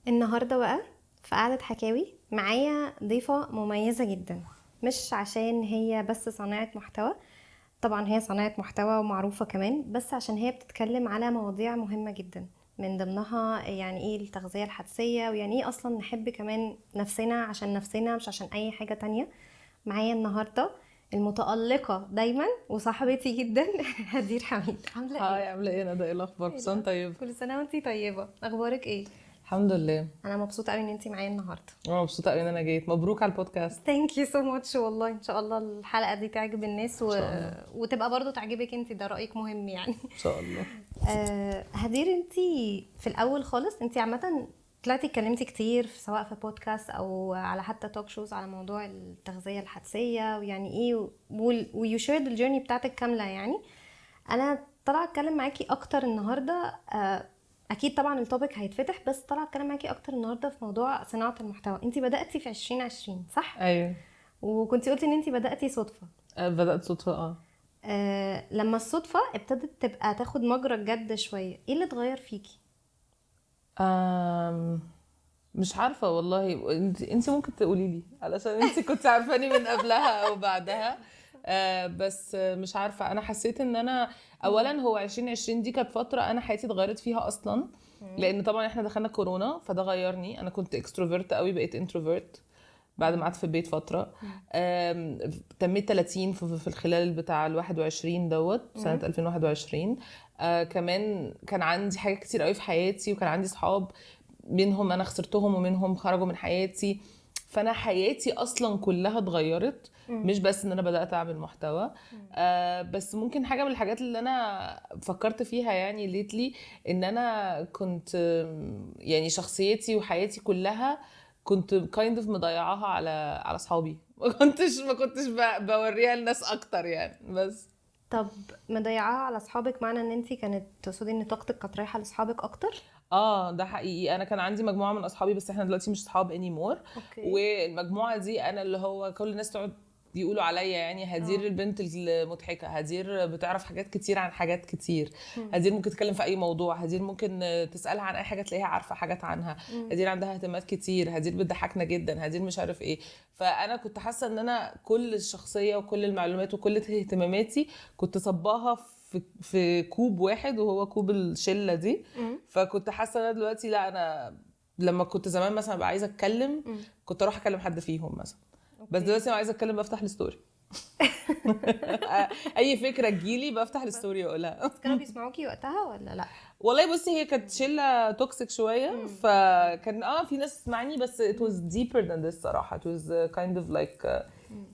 النهاردة بقى في قعدة حكاوي معايا ضيفة مميزة جدا، مش عشان هي بس صانعة محتوى، طبعا هي صانعة محتوى ومعروفة كمان، بس عشان هي بتتكلم على مواضيع مهمة جدا، من ضمنها يعني ايه التغذية الحدسية، ويعني ايه اصلا نحب كمان نفسنا عشان نفسنا مش عشان اي حاجة تانية. معايا النهاردة المتألقة دايما وصاحبتي جدا هدير حميد. عاملة hi، ايه؟ عاملة ايه ندى؟ ايه الاخبار؟ كل سنة طيب. كل سنة وانتي طيبة. اخبارك ايه؟ الحمد لله. انا مبسوطة قوي ان انتي معايا النهاردة. انا مبسوطة قوي ان انا جيت. مبروك على البودكاست. thank you so much. والله ان شاء الله الحلقة دي تعجب الناس إن شاء الله. وتبقى برضو تعجبك انتي، ده رأيك مهم يعني. ان شاء الله. هدير، انتي في الاول خالص انتي عامة طلعتي اتكلمتي كتير سواء في بودكاست او على حتى talk shows على موضوع التغذية الحدسية ويعني ايه و you shared ال journey بتاعتك كاملة يعني. انا طالعة اتكلم معاكي اكتر النهاردة، اكيد طبعا ال topic هيتفتح، بس طالعة اتكلم معاكي اكتر النهاردة في موضوع صناعة المحتوى. انتي بدأتي في 2020 صح؟ ايوه. وكنتي قلتي ان انتي بدأتي صدفة. بدأت صدفة. لما الصدفة ابتدت تبقى تاخد مجرى الجد شوية، ايه اللي اتغير فيكي؟ مش عارفة والله. انت ممكن تقولي لي علشان انت كنت عارفاني من قبلها او بعدها. بس مش عارفة. انا حسيت ان انا اولا هو 2020 دي كانت فترة انا حياتي اتغيرت فيها اصلا، لان طبعا احنا دخلنا كورونا فده غيرني. انا كنت extrovert قوي، بقيت introvert بعد ما قعدت في البيت فترة. تميت 30 في الخلال بتاع ال 21 دوت، سنة 2021. كمان كان عندي حاجات كتير قوي في حياتي، وكان عندي صحاب منهم انا خسرتهم ومنهم خرجوا من حياتي، فانا حياتي اصلا كلها اتغيرت، مش بس ان انا بدات اعمل محتوى. بس ممكن حاجة من الحاجات اللي انا فكرت فيها يعني lately، ان انا كنت يعني شخصيتي وحياتي كلها كنت kind of مضيعاها على اصحابي، ما كنتش بوريها للناس اكتر يعني. بس طب مضيعاها على اصحابك معنى ان انتي كانت تقصدي ان طاقتك كانت رايحة لاصحابك اكتر؟ ده حقيقي. انا كان عندي مجموعة من اصحابي، بس احنا دلوقتي مش اصحاب anymore. والمجموعة دي انا اللي هو كل الناس تقعد يقولوا عليا يعني هدير البنت المضحكة، هدير بتعرف حاجات كتير عن حاجات كتير، هدير ممكن تتكلم في اي موضوع، هدير ممكن تسالها عن اي حاجة تلاقيها عارفه حاجات عنها، هدير عندها اهتمامات كتير، هدير بتضحكنا جدا، هدير مش عارف ايه. فانا كنت حاسه ان انا كل الشخصية وكل المعلومات وكل اهتماماتي كنت صباها في كوب واحد، وهو كوب الشلة دي. فكنت حاسه ان انا دلوقتي لا، انا لما كنت زمان مثلا ببقى عايزه اتكلم كنت اروح اكلم حد فيهم مثلا، بس دلوقتي لو عايزه اتكلم بفتح ال story. اي فكرة تجيلي بفتح ال story واقولها. بس كانوا بيسمعوكي وقتها ولا لا؟ والله بصي، هي كانت شله toxic شوية، فكان في ناس تسمعني، بس it was deeper than this صراحة. it was kind of like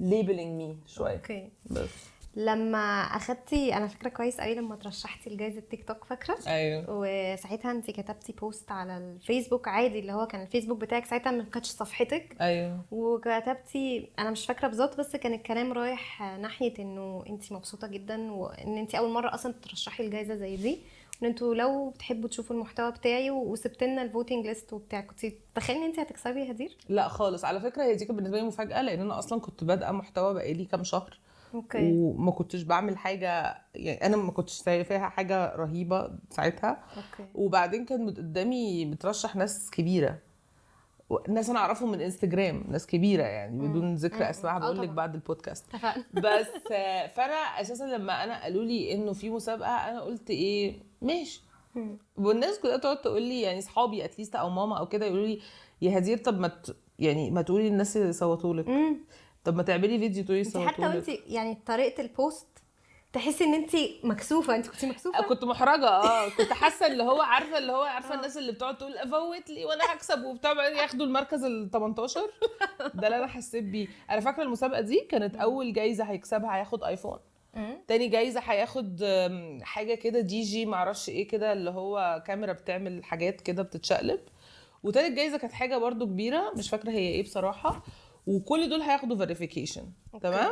labeling me شوية. بس لما اخدتي، انا فاكره كويس قوي لما ترشحتي لجائزة تيك توك، فاكره؟ ايوه. وساعتها انت كتبتي post على الفيسبوك عادي، اللي هو كان الفيسبوك بتاعك ساعتها، ما كانتش صفحتك. ايوه. وكتبتي، انا مش فاكره بالظبط، بس كان الكلام رايح ناحية انه انت مبسوطة جدا، وان انت اول مرة اصلا ترشحي الجائزة زي دي، وان انتوا لو بتحبوا تشوفوا المحتوى بتاعي، وسبت لنا ال voting list وبتاع. كنت تتخيلي ان انت هتكسبي يا هدير؟ لا خالص. على فكرة هي دي كانت بالنسبة لي مفاجاة، لان انا اصلا كنت بادئه محتوى بقالي كام شهر. وما كنتش بعمل حاجة، يعني أنا ما كنتش شايفاها حاجة رهيبة ساعتها. وبعدين كان قدامي بترشح ناس كبيرة، ناس أنا أعرفهم من انستجرام، ناس كبيرة يعني بدون ذكر أسماء، هقول لك بعد البودكاست. اتفقنا. بس فأنا أساساً لما أنا قالوا لي إنه في مسابقة، أنا قلت إيه ماشي. والناس كلها تقعد تقول لي، يعني صحابي at least أو ماما أو كده، يقولوا لي يا هدير طب ما يعني ما تقولي للناس اللي صوتوا لك. طب ما تعملي فيديو تقولي انت حتى صوتوا لك. وانت يعني طريقه ال post تحسي ان انت مكسوفه. انت كنتي مكسوفه؟ كنت محرجه. كنت حاسه اللي هو عارفه، اللي هو عارفه الناس اللي بتقعد تقول vote لي وانا هكسب وبتاع، بعدين ياخدوا المركز ال 18. ده اللي انا حسيت بيه. انا فاكره المسابقة دي كانت اول جايزة هيكسبها هياخد ايفون، تاني جايزة هياخد، حاجة كده دي جي معرفش ايه كده، اللي هو كاميرا بتعمل حاجات كده بتتشقلب، وتالت جايزة كانت حاجة برضو كبيرة مش فاكره هي ايه بصراحة، وكل دول هياخدوا verification. تمام؟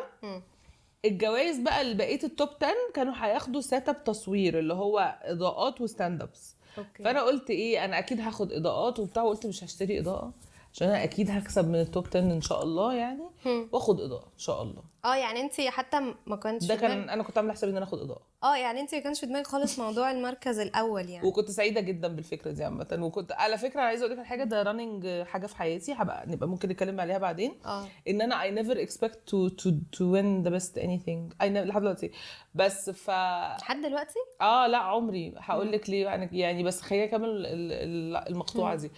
الجوائز بقى اللي بقية ال top 10 كانوا هياخدوا setup تصوير اللي هو اضاءات و stand ups. فانا قلت ايه، انا اكيد هاخد اضاءات وبتاع، وقلت مش هشتري اضاءه عشان انا اكيد هكسب من ال top 10 ان شاء الله يعني، واخد اضاءه ان شاء الله. يعني انت حتى ما كنتش ده كان انا كنت عامله حسابي ان انا اخد اضاءه. يعني انت ما كانش في دماغك خالص موضوع المركز الاول يعني. وكنت سعيدة جدا بالفكرة دي عامة. وكنت على فكرة عايزه اقول لك على حاجة، ده running حاجة في حياتي هبقى نبقى ممكن نتكلم عليها بعدين. ان انا I never expect to win the best anything I never لحد دلوقتي. بس لحد دلوقتي؟ لا عمري. هقول لك ليه يعني، بس خليني اكمل المقطوعة دي.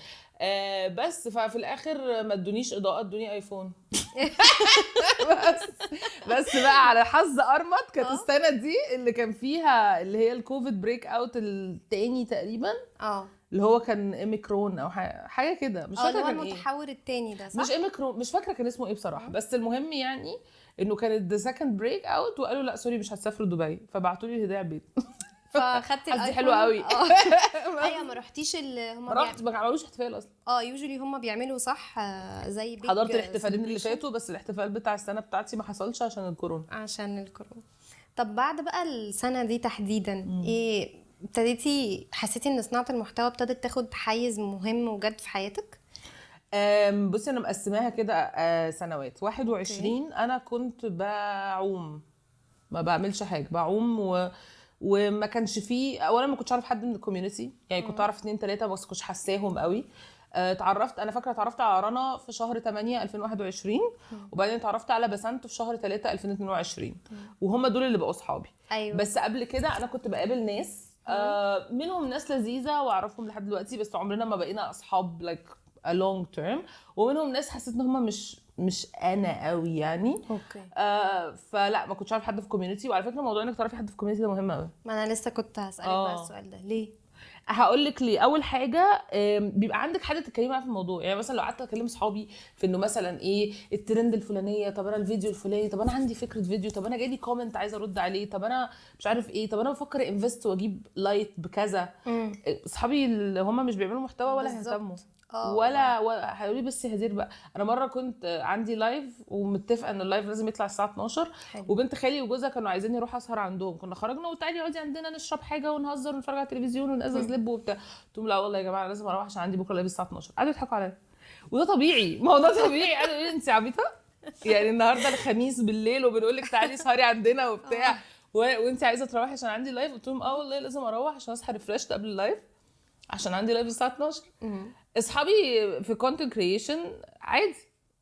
بس ففي الاخر ما ادونيش اضاءه، ادوني iPhone. بس بقى على حظ ارمط كانت السنة دي اللي كان فيها اللي هي الكوفيد breakout التاني تقريبا، اللي هو كان اميكرون او حاجة كده، مش فاكره كان ايه، المتحور التاني ده صح؟ مش اميكرون، مش فاكره كان اسمه ايه بصراحة. بس المهم يعني انه كانت the second breakout، وقالوا لا sorry مش هتسافروا دبي، فبعتوا لي الهدايا البيت. فاخدت ال iPhone. حلوة قوي. ايوه ما رحتيش هم رحت ما عملوش احتفال اصلا. usually هم بيعملوا صح زي big. حضرت الاحتفالين اللي فاتوا، بس الاحتفال بتاع السنة بتاعتي ما حصلش عشان الكورونا. طب بعد بقى السنة دي تحديدا ايه ابتديتي حسيتي ان صناعة المحتوى ابتدت تاخد حيز مهم وجد في حياتك؟ بصي انا مقسماها كده سنوات. 21 انا كنت بعوم، ما بعملش حاجة، بعوم وما كانش فيه، اولا ما كنتش اعرف حد من ال community يعني، كنت اعرف 2 3 بس كنتش حساهم قوي. اتعرفت، انا فاكره اتعرفت على رنا في شهر 8 2021، وبعدين اتعرفت على بسنت في شهر 3 2022، وهم دول اللي بقوا اصحابي. أيوة. بس قبل كده انا كنت بقابل ناس، منهم ناس لذيذة واعرفهم لحد دلوقتي، بس عمرنا ما بقينا اصحاب like a long term، ومنهم ناس حسيت ان هم مش انا قوي يعني. okay. فلا ما كنتش عارف حد في community. وعلى فكرة موضوع انك تعرفي حد في community ده مهم قوي. ما انا لسه كنت هسالك بقى السؤال ده ليه. هقول لك ليه. اول حاجة بيبقى عندك حد تتكلمي معاه في الموضوع، يعني مثلا لو قعدت اكلم اصحابي في انه مثلا ايه الترند الفلانية، طب انا الفيديو الفلاني، طب انا عندي فكرة فيديو، طب انا جاي لي comment عايزه ارد عليه، طب انا مش عارف ايه، طب انا بفكر invest واجيب light بكذا. اصحابي اللي هم مش بيعملوا محتوى ولا هيهتموا ولا هيقولوا لي بس يا هدير بقى. انا مرة كنت عندي live ومتفقه ان ال live لازم يطلع الساعة 12، وبنت خالي وجوزها كانوا عايزين يروحوا اسهر عندهم، كنا خرجنا وتعالي اقعدي عندنا نشرب حاجة ونهزر ونتفرج على التلفزيون ونقزز لب وبتاع. قلت لهم لا والله يا جماعة لازم اروح عشان عندي بكره live الساعة 12. قعدوا يضحكوا عليا، وده طبيعي، ما هو ده طبيعي. قعدوا يقولوا انت عبيطه يعني، النهارده الخميس بالليل وبنقول لك تعالي سهري عندنا وبتاع، وانت عايزه تروحي عشان عندي live. قلت لهم والله لازم اروح عشان اصحى refreshed قبل ال live عشان عندي live الساعة 12. اصحابي في content creation عادي،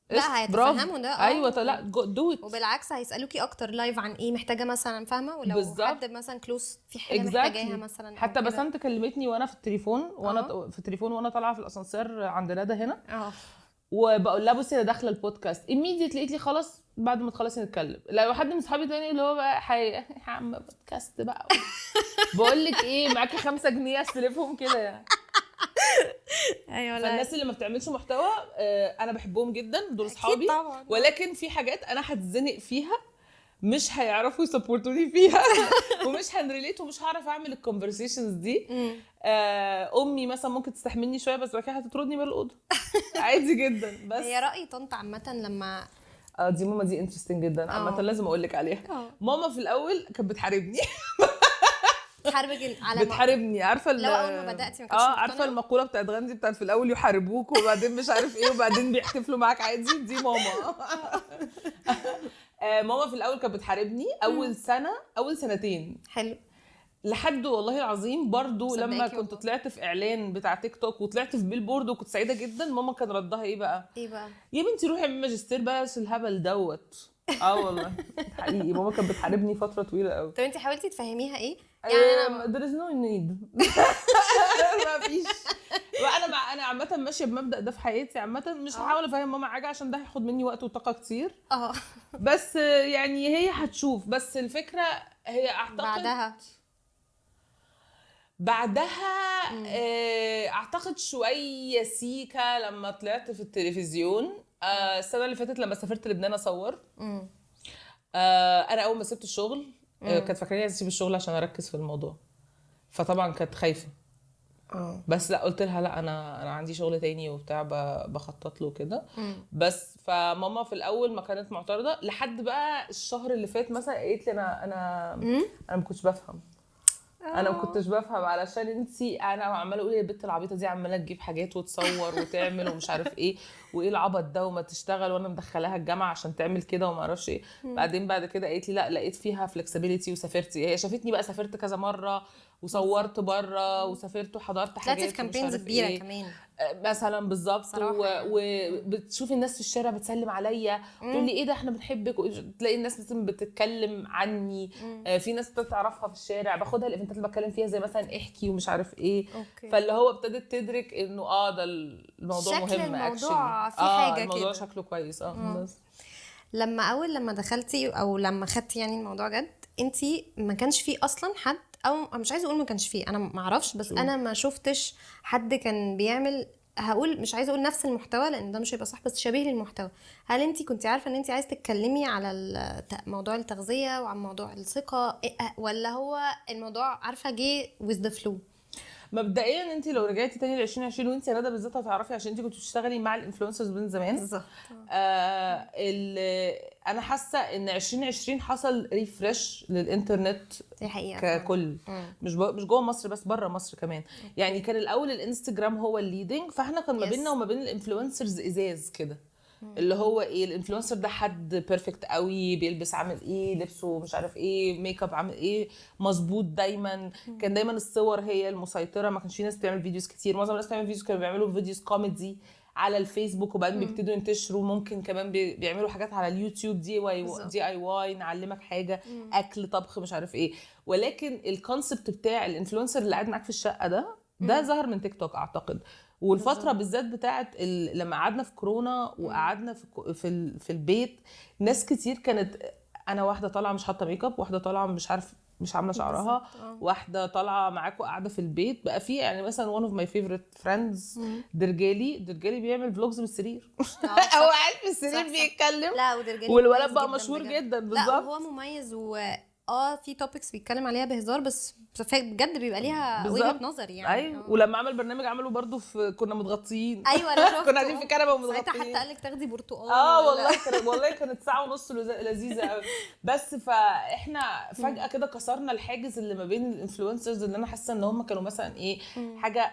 لا هيتفهموا ده. ايوه لا do it، وبالعكس هيسالوكي اكتر live عن ايه محتاجه مثلا، فاهمه؟ ولو بالزبط. حد مثلا close في حاجة محتاجاها مثلا. حتى بسنت كلمتني وانا في التليفون، وانا في التليفون وانا طالعه في الاسانسير عند ندى هنا، وبقول لها بصي انا داخله البودكاست immediately، لقيت لي خلاص بعد ما تخلصي نتكلم. لو حد من اصحابي تاني اللي هو بقى عم بودكاست بقى بقول لك ايه معاكي 5 جنيه استلفهم كده يعني. ايوه. فالناس اللي ما بتعملش محتوى انا بحبهم جدا، دول اصحابي، ولكن في حاجات انا هتزنق فيها مش هيعرفوا ي support وني فيها ومش هن relate ومش هعرف اعمل ال conversations دي. امي مثلا ممكن تستحملني شوية، بس بعد كده هتطردني من الاوضة عادي جدا. بس هي راي طنط عامة لما دي ماما دي interesting جدا عامة، لازم اقول لك عليها. ماما في الاول كانت بتحاربني بتحاربك على بتحاربني، عارفه لو اول ما بداتي ما كنتش عارفه المقولة بتاعت غاندي بتاعت في الاول يحاربوك وبعدين مش عارف ايه وبعدين بيحتفلوا معاك عادي، دي ماما. ماما في الاول كانت بتحاربني اول سنة اول سنتين. حلو. لحد والله العظيم برضو لما كنت طلعت في اعلان بتاع تيك توك وطلعت في billboard وكنت سعيدة جدا، ماما كان ردها ايه بقى؟ ايه بقى؟ يا بنتي روحي اعملي ماجستير بلاش الهبل دوت. والله حقيقي ماما كانت بتحاربني فترة طويلة قوي. طب انت حاولتي تفهميها ايه يعني؟ انا there is no need ما فيش. وانا انا عامة ماشية بمبدا ده في حياتي عامة، مش هحاول افهم ماما حاجة عشان ده هياخد مني وقت وطاقة كتير. بس يعني هي هتشوف. بس الفكرة هي اعتقد بعدها اعتقد شوية سيكا لما طلعت في التلفزيون السنة اللي فاتت لما سافرت لبنان اصور. انا اول ما سبت الشغل كانت فاكراني عايزه اسيب الشغل عشان اركز في الموضوع، فطبعا كانت خايفة. بس لا قلت لها لا انا عندي شغل تاني وبتاع بخطط له كده. بس فماما في الاول ما كانت معترضة، لحد بقى الشهر اللي فات مثلا قالت لي انا ما كنتش بفهم. انا ما كنتش بفهم علشان انتي، انا عماله اقول يا البت العبيطه دي عماله تجيب حاجات وتصور وتعمل ومش عارف ايه، وايه العبط ده وما تشتغل، وانا مدخلاها الجامعة عشان تعمل كده وما اعرفش ايه. بعدين بعد كده قالت لي لا، لقيت فيها flexibility وسافرتي. هي شافتني بقى سافرت كذا مرة وصورت بره وسافرت وحضرت طلعتي حاجات في ومش campaigns عارف كبيرة ايه كمان مثلا. بالظبط. صراحة يعني. وبتشوفي الناس في الشارع بتسلم عليا، تقول لي ايه ده احنا بنحبك، تلاقي الناس مثلا بتتكلم عني. في ناس بتعرفها في الشارع، باخدها ال event ات اللي بتكلم فيها زي مثلا احكي ومش عارف ايه. okay. فاللي هو ابتدت تدرك انه ده الموضوع شكل مهم الموضوع actually. في حاجة الموضوع كده. شكله كويس. بس لما اول لما دخلتي او لما خدتي يعني الموضوع جد، انتي ما كانش فيه اصلا حد، او مش عايزه اقول ما كانش فيه، انا ما اعرفش، بس انا ما شفتش حد كان بيعمل، هقول مش عايزه اقول نفس المحتوى لان ده مش هيبقى صح، بس شبيه للمحتوى. هل انتي كنتي عارفه ان انتي عايزه تتكلمي على موضوع التغذية وعن موضوع الثقة، ولا هو الموضوع عارفه جه with the flow؟ مبدئيا انت لو رجعتي تاني ل 2020 وانت يا ندى بالذات هتعرفي، عشان انت كنت بتشتغلي مع ال influencers من زمان. بالظبط. انا حاسه ان 2020 حصل refresh للانترنت دي حقيقة فعلاً. ككل، مش جوه مصر بس، بره مصر كمان. يعني كان الاول الانستجرام هو ال leading، فاحنا كان ما بيننا وما بين ال influencers ازاز كده، اللي هو ايه ال influencer ده حد perfect قوي، بيلبس عامل ايه، لبسه مش عارف ايه، ميك اب عامل ايه، مظبوط دايما. كان دايما الصور هي المسيطرة، ما كانش في ناس بتعمل videos كتير. معظم الناس بتعمل videos كانوا بيعملوا videos كوميدي على الفيسبوك، وبعدين بيبتدوا ينتشروا. ممكن كمان بيعملوا حاجات على اليوتيوب، DIY، نعلمك حاجة، اكل، طبخ، مش عارف ايه. ولكن ال concept بتاع ال influencer اللي قاعد معاك في الشقة ده ظهر من تيك توك اعتقد. والفترة بالذات بتاعت لما قعدنا في كورونا وقعدنا في البيت، ناس كتير كانت، انا واحدة طالعه مش حاطه ميك اب، واحدة طالعه مش عارف مش عامله شعرها، واحدة طالعه معاكم قاعدة في البيت. بقى في يعني مثلا one of my favorite friends درجالي بيعمل vlogs من السرير. هو قاعد في السرير بيتكلم. لا ودرجالي والولد بقى مشهور جدا. بالظبط. لا هو مميز، و في topics بيتكلم عليها بهزار، بس بجد بيبقى ليها وجهه نظر يعني. ايوه. ولما عمل برنامج عمله برضو في، كنا متغطيين. ايوه انا شفته. كنا قاعدين في كنبة ومتغطيين. ساعتها حتى قال لك تاخدي برتقال. والله والله كانت 1.5 ساعة لذيذة قوي. بس فاحنا فجاة كده كسرنا الحاجز اللي ما بين ال influencers، اللي انا حاسه ان هم كانوا مثلا ايه حاجة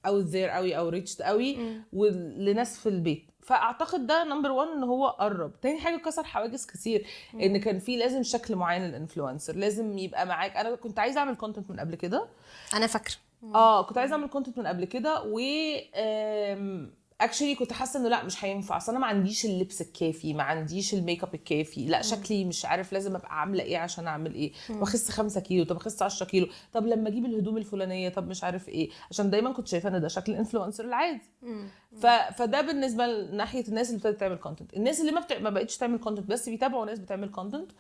out there قوي او reached قوي ولناس في البيت. فاعتقد ده number 1 ان هو قرب. تاني حاجة كسر حواجز كتير، ان كان في لازم شكل معين لل influencer، لازم يبقى معاك. انا كنت عايزه اعمل content من قبل كده، انا فاكره كنت عايزه اعمل content من قبل كده، و actually كنت حاسه انه لا مش هينفع، اصل انا ما عنديش اللبس الكافي، ما عنديش الميك اب الكافي، لا شكلي مش عارف لازم ابقى عامله ايه عشان اعمل ايه، واخس 5 كيلو، طب اخس 10 كيلو، طب لما اجيب الهدوم الفلانية، طب مش عارف ايه، عشان دايما كنت شايفه ان ده شكل ال influencer العادي. فده بالنسبة لناحيه الناس اللي ابتدت تعمل content. الناس اللي ما بقتش تعمل content بس بيتابعوا ناس بتعمل content،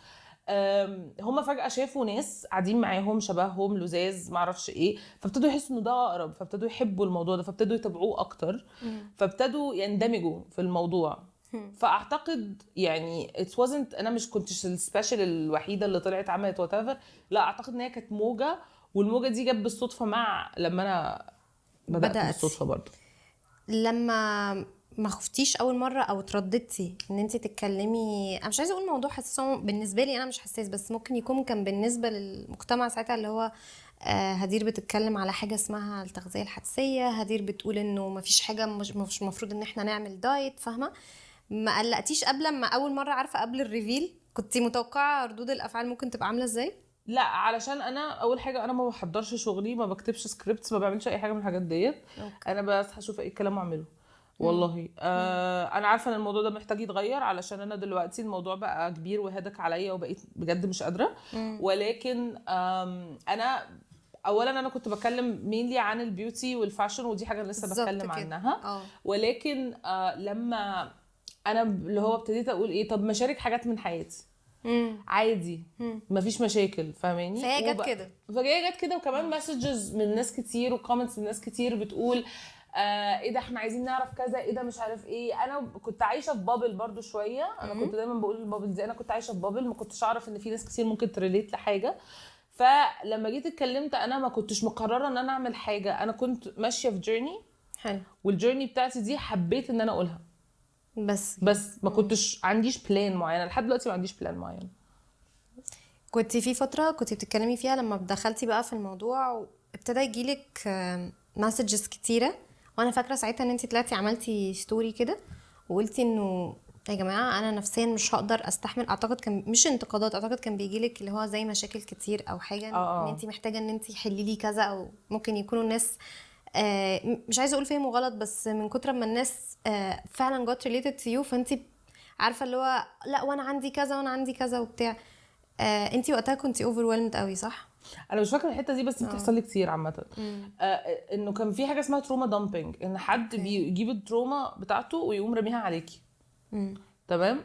هم فجأة شافوا ناس قاعدين معاهم شبههم لزاز معرفش ايه، فابتدوا يحسوا انه ده اقرب، فابتدوا يحبوا الموضوع ده، فابتدوا يتابعوه اكتر، فابتدوا يندمجوا في الموضوع. فاعتقد يعني it wasn't، انا مش كنتش ال special الوحيدة اللي طلعت عملت whatever، لا اعتقد ان هي كانت موجة، والموجة دي جت بالصدفة مع لما انا بدأت بالصدفة برضه. لما ما خفتيش اول مرة او ترددتي ان انت تتكلمي، انا مش عايزه اقول موضوع حساس، بالنسبة لي انا مش حساس، بس ممكن يكون كان بالنسبة للمجتمع ساعتها، اللي هو هدير بتتكلم على حاجة اسمها التغذية الحدسية، هدير بتقول انه ما فيش حاجة، مش المفروض ان احنا نعمل diet، فاهمه؟ ما قلقتيش قبل ما اول مرة، عارفه قبل ال reveal كنتي متوقعه ردود الافعال ممكن تبقى عامله ازاي؟ لا، علشان انا اول حاجة انا ما بحضرش شغلي، ما بكتبش scripts، ما بعملش اي حاجة من الحاجات ديت. انا بس هشوف ايه الكلام واعمله. والله انا عارفه ان الموضوع ده محتاج يتغير، علشان انا دلوقتي الموضوع بقى كبير وهدك عليا وبقيت بجد مش قادرة. ولكن انا اولا انا كنت بتكلم mainly عن ال beauty وال fashion، ودي حاجة لسه بتكلم عنها. ولكن لما انا اللي هو ابتديت اقول ايه، طب ما اشارك حاجات من حياتي عادي، مفيش مشاكل، فاهماني؟ فهي جت كده، فهي جت كده. وكمان messages من ناس كتير و comments من ناس كتير بتقول ايه ده احنا عايزين نعرف كذا، ايه ده مش عارف ايه. انا كنت عايشه في bubble برضو شوية، انا كنت دايما بقول ال bubble دي، انا كنت عايشه في bubble، ما كنتش اعرف ان في ناس كتير ممكن ت relate لحاجة. فلما جيت اتكلمت انا ما كنتش مقررة ان انا اعمل حاجة، انا كنت ماشية في journey حلو، وال journey بتاعتي دي حبيت ان انا اقولها، بس ما كنتش عنديش plan معينة، لحد دلوقتي ما عنديش plan معين. كنت في فترة كنت بتتكلمي فيها لما دخلتي بقى في الموضوع وابتدى يجيلك messages كتيرة، وانا فاكره ساعتها ان انت طلعتي عملتي story كده وقلتي انه يا جماعة انا نفسيا مش هقدر استحمل، اعتقد كان مش انتقادات، اعتقد كان بيجيلك اللي هو زي مشاكل كتير او حاجة ان انت محتاجه ان انت حلي لي كذا، او ممكن يكونوا الناس مش عايزه اقول فهموا غلط، بس من كتر ما الناس فعلا got related to you، فانت عارفه اللي هو لا وانا عندي كذا وانا عندي كذا وبتاع. انت وقتها كنتي overwhelmed قوي صح؟ انا مش فاكره الحتة دي بس بتحصل لي كتير عامة. انه كان في حاجة اسمها trauma dumping، ان حد بيجيب ال trauma بتاعته ويقوم راميها عليكي. تمام.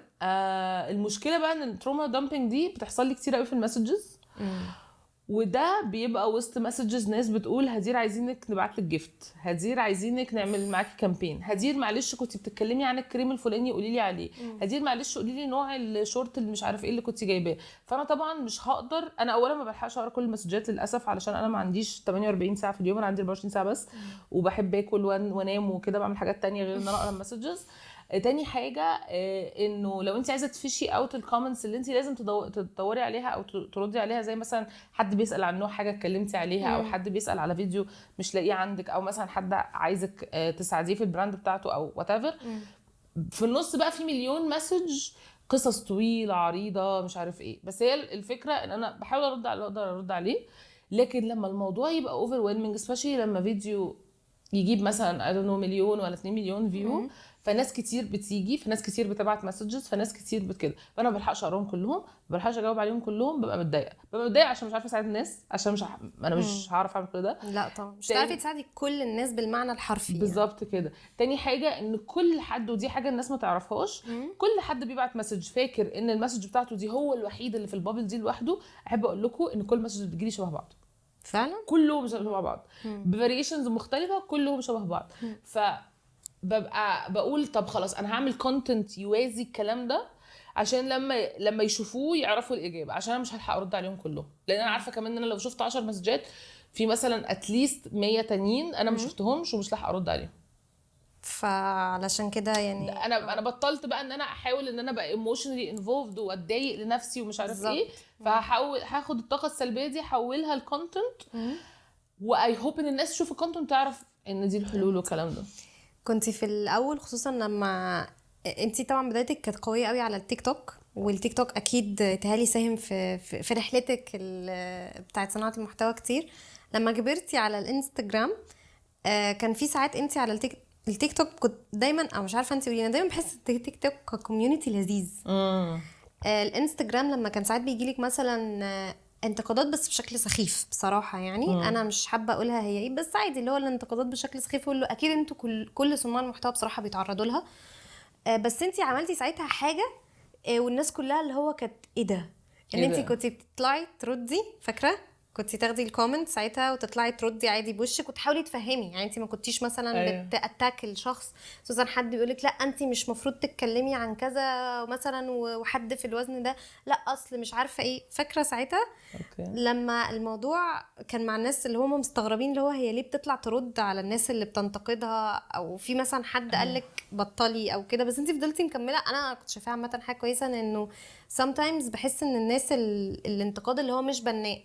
المشكلة بقى ان ال trauma dumping دي بتحصل لي كتير قوي في ال messages، وده بيبقى وسط messages ناس بتقول هدير عايزينك نبعت لك gift، هدير عايزينك نعمل معاكي campaign، هدير معلش كنت بتتكلمي عن الكريم الفلاني قولي لي عليه، هدير معلش قولي لي نوع الشورت اللي مش عارف ايه اللي كنت جايباه. فانا طبعا مش هقدر، انا اولا ما بلحقش اقرا كل المسجات للاسف، علشان انا ما عنديش 48 ساعة في اليوم، انا عندي 24 ساعة بس، وبحب اكل وانام وكده، بعمل حاجات تانية غير ان انا اقرا ال messages. تاني حاجة انه لو انت عايزه تفشي out ال comments اللي انت لازم تدوري عليها او تردي عليها، زي مثلا حد بيسال عن نوع حاجة اتكلمتي عليها، او حد بيسال على فيديو مش لاقيه عندك، او مثلا حد عايزك تساعديه في ال brand بتاعته او whatever. في النص بقى في مليون message، قصص طويلة عريضة مش عارف ايه، بس هي الفكرة ان انا بحاول ارد على اللي اقدر ارد عليه. لكن لما الموضوع يبقى overwhelming، especially لما فيديو يجيب مثلا I don't know مليون ولا 2 مليون view، فناس كتير بتيجي، فناس كتير بتبعت messages، فناس كتير بتكده، فانا ما بلحقش اقراهم كلهم، ما بلحقش اجاوب عليهم كلهم، ببقى متضايقة عشان مش عارفه اساعد الناس، عشان مش انا مش هعرف اعمل كل ده. لا طبعا مش هتعرفي تساعدي كل الناس بالمعنى الحرفي بالظبط يعني. كده. تاني حاجة ان كل حد، ودي حاجة الناس ما تعرفهاش، كل حد بيبعت message فاكر ان ال message بتاعته دي هو الوحيد اللي في ال bubble دي لوحده. احب اقول لكم ان كل message بتجيلي شبه بعض فعلا، كلهم شبه بعض ب variations مختلفة، كلهم شبه بعض. ف ببقى بقول طب خلاص انا هعمل content يوازي الكلام ده، عشان لما يشوفوه يعرفوا الاجابة، عشان انا مش هلحق ارد عليهم كلهم، لان انا عارفه كمان ان انا لو شفت 10 مسجات في مثلا at least 100 تانيين انا ما شفتهمش ومش لاحقة ارد عليهم. فعلشان كده يعني انا بطلت بقى ان انا احاول ان انا بقى emotionally involved واتضايق لنفسي ومش عارف ايه، فهحاول هاخد الطاقة السلبية دي احولها ل content، و I hope ان الناس تشوف ال content تعرف ان دي الحلول والكلام ده. كنت في الاول خصوصا لما انتي طبعا بدايتك كانت قوية قوي على التيك توك، والتيك توك اكيد تهالي ساهم في رحلتك بتاعه صناعة المحتوى كتير. لما كبرتي على الانستجرام كان في ساعات انتي على التيك توك كنت دايما، او مش عارفه انتي قولي، انا دايما بحس التيك توك ك community لذيذ. الانستجرام لما كان ساعات بيجيلك مثلا انتقادات بس بشكل سخيف بصراحة يعني انا مش حابة اقولها هي ايه، بس عادي اللي هو الانتقادات بشكل سخيف، يقول له اكيد انتوا كل صناع المحتوى بصراحة بيتعرضوا لها. بس انتي عملتي ساعتها حاجة والناس كلها اللي هو كانت ايه ده، ان انتي كنتي بتطلعي تردي، فاكره كنتي تاخدي ال comment ساعتها وتطلعي تردي عادي بوشك وتحاولي تفهمي، يعني انتي ما كنتيش مثلا بت attack الشخص، خصوصا حد بيقولك لا انتي مش مفروض تتكلمي عن كذا مثلا، وحد في الوزن ده لا اصل مش عارفه ايه. فاكره ساعتها لما الموضوع كان مع الناس اللي هم مستغربين اللي هو هي ليه بتطلع ترد على الناس اللي بتنتقدها، او في مثلا حد قالك بطلي او كده، بس انتي فضلتي مكملة. انا كنت شايفاها عامة حاجة كويسة، لانه sometimes بحس ان الناس الانتقاد اللي هو مش بناء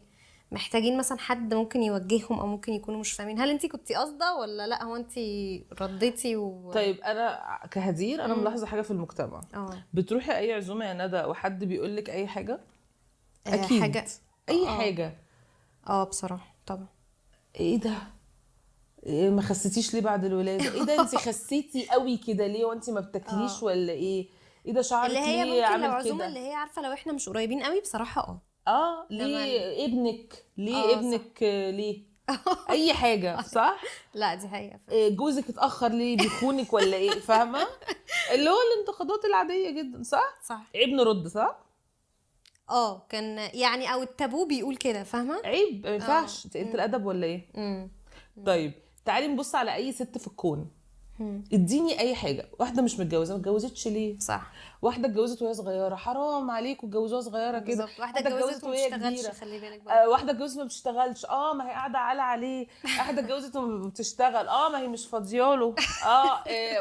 محتاجين مثلا حد ممكن يوجههم او ممكن يكونوا مش فاهمين. هل انتي كنتي قاصده ولا لا هو انتي رديتي طيب انا كهدير انا ملاحظة حاجة في المجتمع. بتروحي اي عزومة يا ندى وحد بيقول لك اي حاجة؟ اكيد حاجة. اي حاجة. بصراحة طبعا. ايه ده؟ إيه ما خسيتيش ليه بعد الولادة؟ ايه ده انتي خسيتي قوي كده ليه وانتي ما بتاكليش ولا ايه؟ ايه ده شعرك اللي هي ليه ممكن لو عامل عزومة كده؟ اللي هي عارفه لو احنا مش قريبين قوي بصراحة. ليه ابنك ليه ابنك ليه اي حاجة صح؟ لا دي حقيقة. جوزك اتاخر ليه؟ بيخونك ولا ايه؟ فاهمه اللي هو الانتقادات العادية جدا صح؟ صح. عيب نرد صح؟ كان يعني او التابو بيقول كده، فاهمه؟ عيب ما ينفعش. انت قلت الادب ولا ايه؟ طيب تعالي نبص على اي ست في الكون، اديني اي حاجة. واحدة مش متجوزة، ما اتجوزتش ليه؟ صح. واحدة اتجوزت وهي صغيرة، حرام عليكم اتجوزوها صغيرة كده. واحدة اتجوزت وما بتشتغلش، خلي بالك بقى. واحدة اتجوزت ما بتشتغلش، ما هي قاعدة على عليه. واحدة اتجوزت وما بتشتغل، ما هي مش فاضياله.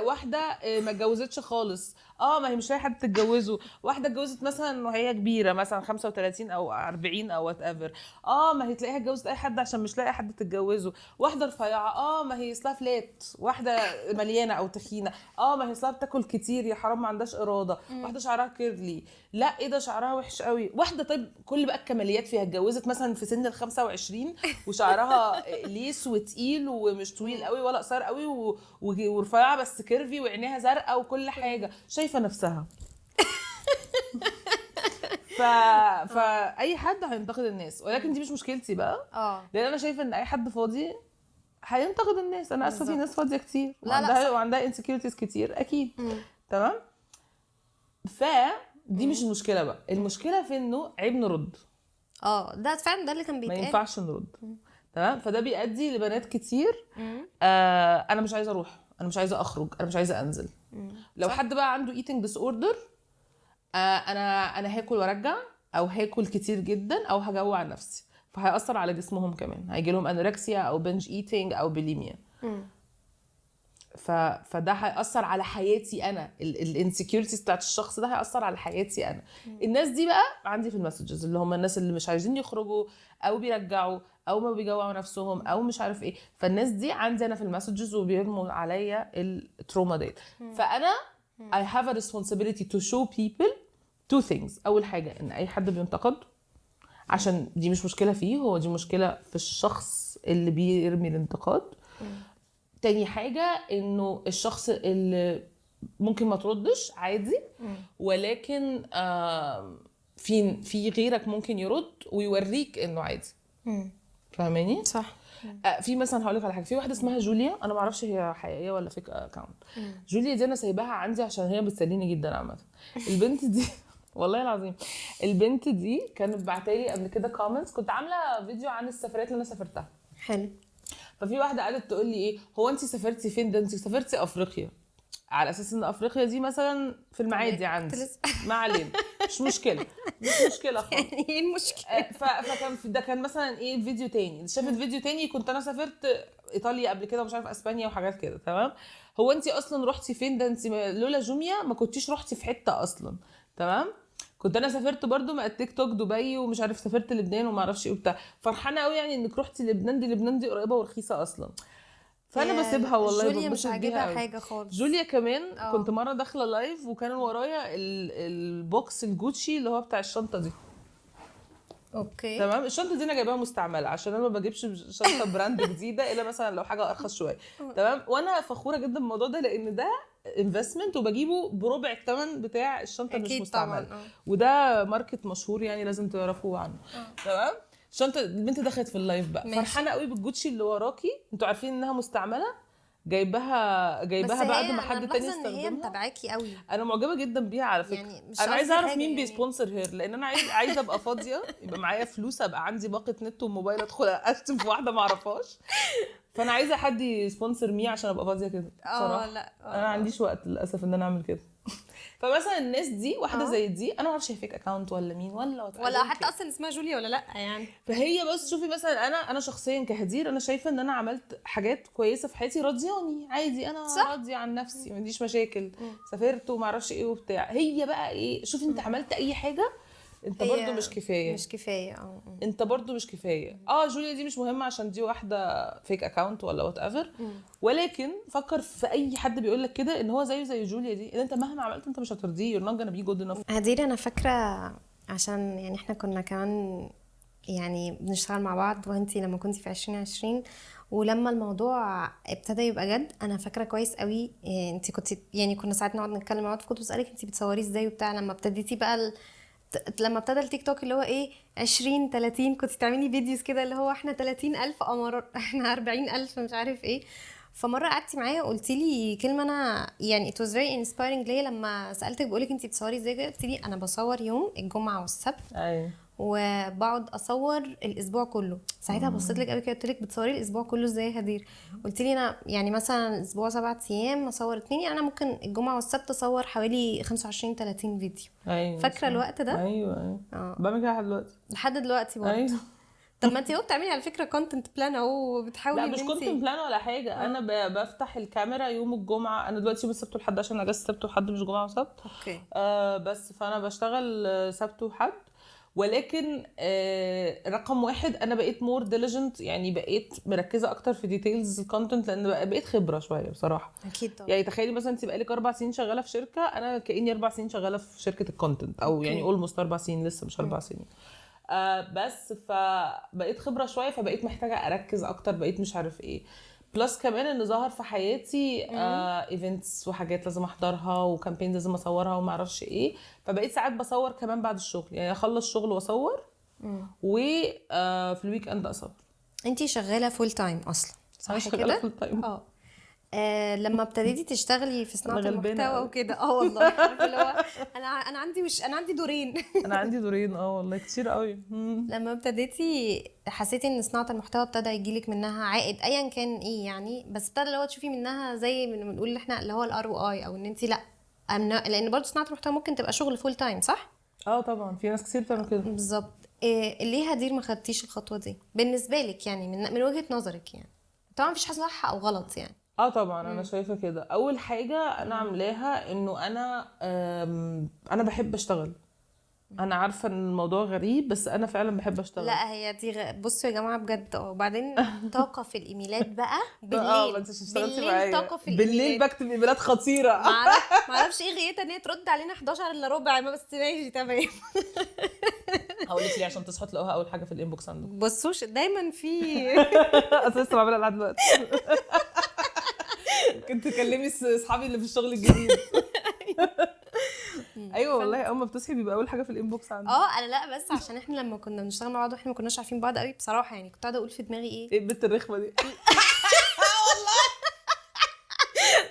واحدة ما اتجوزتش خالص، ما هي مش لاقي حد تتجوزه. واحدة اتجوزت مثلا وهي كبيرة مثلا 35 او 40 او whatever، ما هي تلاقيها اتجوزت اي حد عشان مش لاقي حد تتجوزه. واحدة رفيعة، ما هي اصلها flat. واحدة مليانة او تخينة، ما هي اصلها بتاكل كتير يا حرام ما عندهاش اراده. واحدة شعرها curly، لا ايه ده شعرها وحش قوي. واحدة طيب كل بقى الكماليات فيها، اتجوزت مثلا في سن ال 25 وشعرها lisse وتقيل ومش طويل قوي ولا قصير قوي ورفيعه بس curvy وعينيها زرقاء وكل حاجة، شايفه نفسها. فاي حد هينتقد الناس، ولكن دي مش مشكلتي بقى، لان انا شايفه ان اي حد فاضي هينتقد الناس. انا اسفه، في ناس فاضية كتير وعندها insecurities كتير اكيد. تمام. فدي مش المشكلة بقى، المشكلة في انه عيب نرد. ده فعلا ده اللي كان بيتقال، ما ينفعش نرد. تمام. فده بيؤدي لبنات كتير انا مش عايزه اروح، انا مش عايزه اخرج، انا مش عايزه انزل. لو حد بقى عنده eating disorder، انا هاكل وارجع، او هاكل كتير جدا، او هجوع نفسي، فهيأثر على جسمهم كمان، هيجي لهم anorexia او binge eating او بوليميا. فده هيأثر على حياتي انا، ال insecurities بتاعت الشخص ده هيأثر على حياتي انا. الناس دي بقى عندي في ال messages، اللي هم الناس اللي مش عايزين يخرجوا او بيرجعوا او ما بيجوعوا نفسهم او مش عارف ايه، فالناس دي عندي انا في ال messages وبيرموا عليا ال trauma ديت. فانا I have a responsibility to show people two things. اول حاجة ان اي حد بينتقد، عشان دي مش مشكلة فيه هو، دي مشكلة في الشخص اللي بيرمي الانتقاد. تاني حاجة انه الشخص اللي ممكن ما تردش عادي، ولكن في غيرك ممكن يرد ويوريك انه عادي. فاهماني؟ صح. في مثلا هقولك على حاجة، في واحدة اسمها جوليا، انا ما اعرفش هي حقيقية ولا fake account. جوليا دي انا سايباها عندي عشان هي بتسليني جدا عامة. البنت دي والله العظيم البنت دي كانت بعتالي قبل كده comments، كنت عامله فيديو عن السفرات اللي انا سافرتها. حلو. ففي واحدة قعدت تقول لي ايه هو انت سافرتي فين؟ ده انت سافرتي افريقيا، على اساس ان افريقيا دي مثلا في المعادي عندي. ما علينا، مش مشكلة، مش مشكلة خالص. يعني ايه المشكلة؟ فكان ده كان مثلا ايه فيديو تاني، شافت فيديو تاني كنت انا سافرت ايطاليا قبل كده ومش عارف اسبانيا وحاجات كده. تمام. هو انت اصلا رحتي فين؟ ده انت لولا جوميا ما كنتيش رحتي في حتة اصلا. تمام. كنت انا سافرت برضو مع التيك توك دبي ومش عارف سافرت لبنان وما اعرفش ايه وبتاع. فرحانة قوي يعني انك رحتي لبنان، دي لبنان دي قريبه ورخيصه اصلا. فانا بسيبها والله، جوليا مش عاجبها حاجة خالص. جوليا كمان كنت مرة داخله live وكان ورايا ال box الجوتشي اللي هو بتاع الشنطة دي. okay. تمام. الشنطة دي انا جايباها مستعملة عشان انا ما بجيبش شنطه brand جديدة الا مثلا لو حاجة ارخص شوية. تمام. وانا فخورة جدا بالموضوع ده لان ده investment وبجيبه بربع الثمن بتاع الشنطة اللي مش مستعملة. وده market مشهور يعني لازم تعرفوه عنه. تمام. الشنطة البنت دخلت في ال live بقى فرحانة قوي بالجوتشي اللي وراكي، انتوا عارفين انها مستعملة، جايباها بعد ما حد تاني استخدمها. هي متابعاكي قوي، انا معجبه جدا بيها على فكرة. يعني انا عايزه اعرف مين يعني بي sponsor her، لان انا عايزه ابقى فاضية، يبقى معايا فلوس، ابقى عندي باقه نت وموبايل، ادخل اشتم في واحدة ما اعرفهاش. فانا عايزه حد ي sponsor me عشان ابقى فاضية كده صراحة. لا انا ما عنديش وقت للاسف ان انا اعمل كده. فمثلا الناس دي واحدة زي دي انا ما اعرفش هي fake account ولا مين ولا حتى اصلا اسمها جوليا ولا لا يعني. فهي بس شوفي مثلا انا شخصيا كهدير انا شايفه ان انا عملت حاجات كويسة في حياتي، راضياني عادي، انا راضية عن نفسي، ما عنديش مشاكل، سافرت وما اعرفش ايه وبتاع. هي بقى ايه، شوفي انت عملت اي حاجة انت برضو مش كفاية، مش كفاية. انت برضو مش كفاية. جوليا دي مش مهمة عشان دي واحدة fake account ولا whatever، ولكن فكر في اي حد بيقول لك كده ان هو زيه زي جوليا دي، ان انت مهما عملت انت مش هترضيه، you're not gonna be good enough. هدير انا فاكره عشان يعني احنا كنا كمان يعني بنشتغل مع بعض، وانتي لما كنتي في 2020 ولما الموضوع ابتدى يبقى جد، انا فاكره كويس قوي انتي كنتي يعني كنا ساعات نقعد نتكلم مع بعض، فكنت بسالك انتي بتصوري ازاي وبتاع. لما ابتديتي بقى لما ابتدى التيك توك اللي هو ايه 20 30 كنت تعملي videos كده اللي هو احنا 30,000 قمر، احنا 40,000 مش عارف ايه. فمره قعدتي معايا وقلتي لي كلمة انا يعني it was very inspiring ليا، لما سالتك بقولك انتي بتصوري ازاي، قلتي لي انا بصور يوم الجمعة والسبت. ايوه. وبقعد اصور الاسبوع كله. ساعتها بصيت لك قوي كده قلت لك بتصوري الاسبوع كله ازاي يا هدير؟ قلت لي انا يعني مثلا اسبوع 7 ايام اصور 2، يعني انا ممكن الجمعة والسبت اصور حوالي 25 30 فيديو. أيوة. فاكره الوقت ده؟ ايوه ايوه. بعمل كده لحد دلوقتي، لحد دلوقتي برضه. أيوة. طب ما انت اهو بتعملي على فكرة content plan اهو، وبتحاولي لا مش ان content انت plan ولا حاجة. انا بفتح الكاميرا يوم الجمعة. انا دلوقتي يوم السبت والحد عشان اجازه السبت وحد مش جمعه وسبت. okay. بس فانا بشتغل سبت وحد، ولكن رقم واحد انا بقيت more diligent، يعني بقيت مركزه اكتر في details ال content، لان بقيت خبره شوية بصراحة. اكيد طبعا. يعني تخيلي مثلا انت بقالك 4 سنين شغالة في شركة، انا كاني 4 سنين شغالة في شركة ال content، او okay. يعني almost 4 سنين، لسه مش 4 سنين. بس فبقيت خبره شوية، فبقيت محتاجه اركز اكتر، بقيت مش عارف ايه. plus كمان ان ظهر في حياتي events وحاجات لازم احضرها و campaigns لازم اصورها وما اعرفش ايه، فبقيت ساعات بصور كمان بعد الشغل، يعني اخلص شغل واصور، وفي ال weekend اصور. انت شغالة full time اصلا انا صح شغالة كده؟ full time. لما ابتديتي تشتغلي في صناعة أنا غلبانة المحتوى أوي. وكده، والله عارفه اللي هو انا عندي مش انا عندي دورين. انا عندي دورين، والله كتير قوي. لما ابتديتي حسيتي ان صناعة المحتوى ابتدى يجيلك منها عائد ايا كان ايه يعني، بس ابتدى اللي هو تشوفي منها زي ما بنقول احنا اللي هو ال ROI، او ان انت لا لان برضه صناعة المحتوى ممكن تبقى شغل full time صح؟ طبعا في ناس كتير بتعمل كده. بالظبط. إيه ليه هدير ما خدتيش الخطوة دي بالنسبة لك يعني من وجهه نظرك يعني؟ طبعا مفيش حاجة صح او غلط يعني. طبعا انا شايفه كده. اول حاجة انا عاملاها انه انا بحب اشتغل. انا عارفه ان الموضوع غريب بس انا فعلا بحب اشتغل. لا هي دي بصوا يا جماعة بجد. وبعدين طاقة في الايميلات بقى بالليل. ما انت اشتغلتي بالليل معايا طاقة في بالليل، الايميلات. بكتب ايميلات خطيرة. ما اعرفش ايه غيتها ان هي ترد علينا 11 الا ربع، ما بس ماشي تمام. هقول لك ليه، عشان تصحوا تلاقوها اول حاجة في ال inbox عندكم. بصوش دايما في اصل لسه بعملها لحد دلوقتي. كنت تكلمي اصحابي اللي في الشغل الجديد. ايوه والله اول ما بتصحي بيبقى اول حاجة في ال inbox عندي. انا لا بس عشان احنا لما كنا بنشتغل مع بعض واحنا ما كناش عارفين بعض قوي بصراحة، يعني كنت قاعدة اقول في دماغي ايه ايه البت الرخمه دي.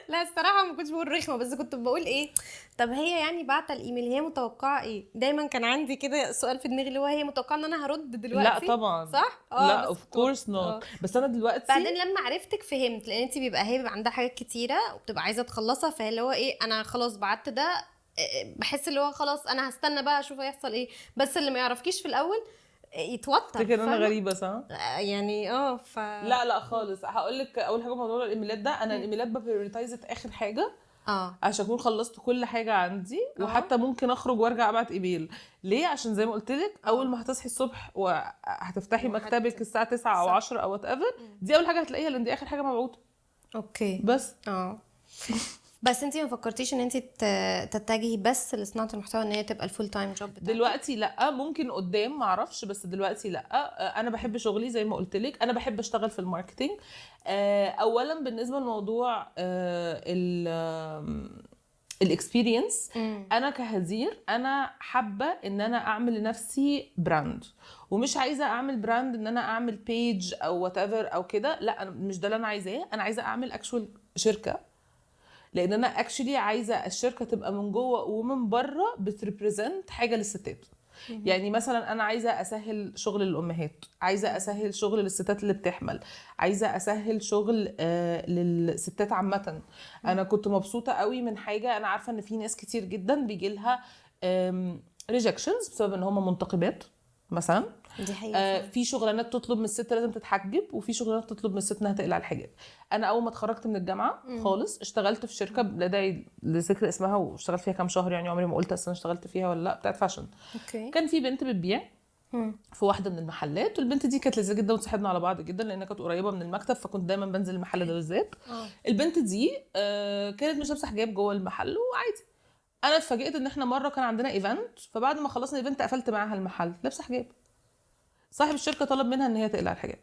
لا الصراحة ما كنتش بقول رخمة، بس كنت بقول ايه، طب هي يعني بعت الايميل هي متوقعه ايه؟ دايما كان عندي كده سؤال في دماغي اللي هو هي متوقعه ان انا هرد دلوقتي؟ لا طبعا صح؟ لا of course not. بس انا دلوقتي بعدين لما عرفتك فهمت، لان انت بيبقى هي بيبقى عندها حاجات كتيرة وبتبقى عايزه تخلصها، فهي اللي هو ايه انا خلاص بعت ده، بحس اللي هو خلاص انا هستنى بقى اشوف هيحصل ايه. بس اللي ما يعرفكيش في الاول يتوتر. تفتكر انا غريبة صح؟ يعني لا لا خالص. هقول لك اول حاجة موضوع الايميلات ده، انا الايميلات ب prioritize اخر حاجة عشان اكون خلصت كل حاجة عندي، وحتى ممكن اخرج وارجع ابعت ايميل. ليه؟ عشان زي ما قلت لك اول ما هتصحي الصبح وهتفتحي مكتبك الساعة 9 او 10 او whatever، دي اول حاجة هتلاقيها لان دي اخر حاجة مبعوثه. okay بس بس انتي ما فكرتيش ان انتي تتجهي بس لصناعة المحتوى ان هي تبقى ال full time job بتاعتك؟ دلوقتي لا، ممكن قدام ما اعرفش، بس دلوقتي لا. انا بحب شغلي زي ما قلت لك، انا بحب اشتغل في ال marketing. اولا بالنسبة لموضوع ال experience، انا كهدير انا حابة ان انا اعمل لنفسي brand، ومش عايزه اعمل brand ان انا اعمل page او whatever او كده، لا انا مش ده اللي انا عايزاه. انا عايزه اعمل actual شركة، لان انا actually عايزه الشركة تبقى من جوه ومن بره بت represent حاجة للستات. يعني مثلا انا عايزه اسهل شغل للامهات، عايزه اسهل شغل للستات اللي بتحمل، عايزه اسهل شغل للستات عامة. انا كنت مبسوطة قوي من حاجة، انا عارفه ان في ناس كتير جدا بيجي لها rejections بسبب ان هم منتقبات مثلا. دي حقيقة. في شغلانات تطلب من الست لازم تتحجب، وفي شغلانات تطلب من الست انها تقلع الحجاب. انا اول ما اتخرجت من الجامعة خالص اشتغلت في شركة لا داعي لذكر اسمها، واشتغلت فيها كام شهر، يعني عمري ما قلت اصلا اشتغلت فيها ولا لا، بتاعت fashion. okay. كان في بنت بتبيع في واحدة من المحلات، والبنت دي كانت لذيذة جدا وتصاحبنا على بعض جدا لانها كانت قريبه من المكتب، فكنت دايما بنزل المحل ده بالذات. البنت دي كانت مش لابسه حجاب جوه المحل وعادي. انا اتفاجئت ان احنا مرة كان عندنا event، فبعد ما خلصنا ال event قفلت معاها المحل لابسه حجاب. صاحب الشركة طلب منها ان هي تقلع الحجاب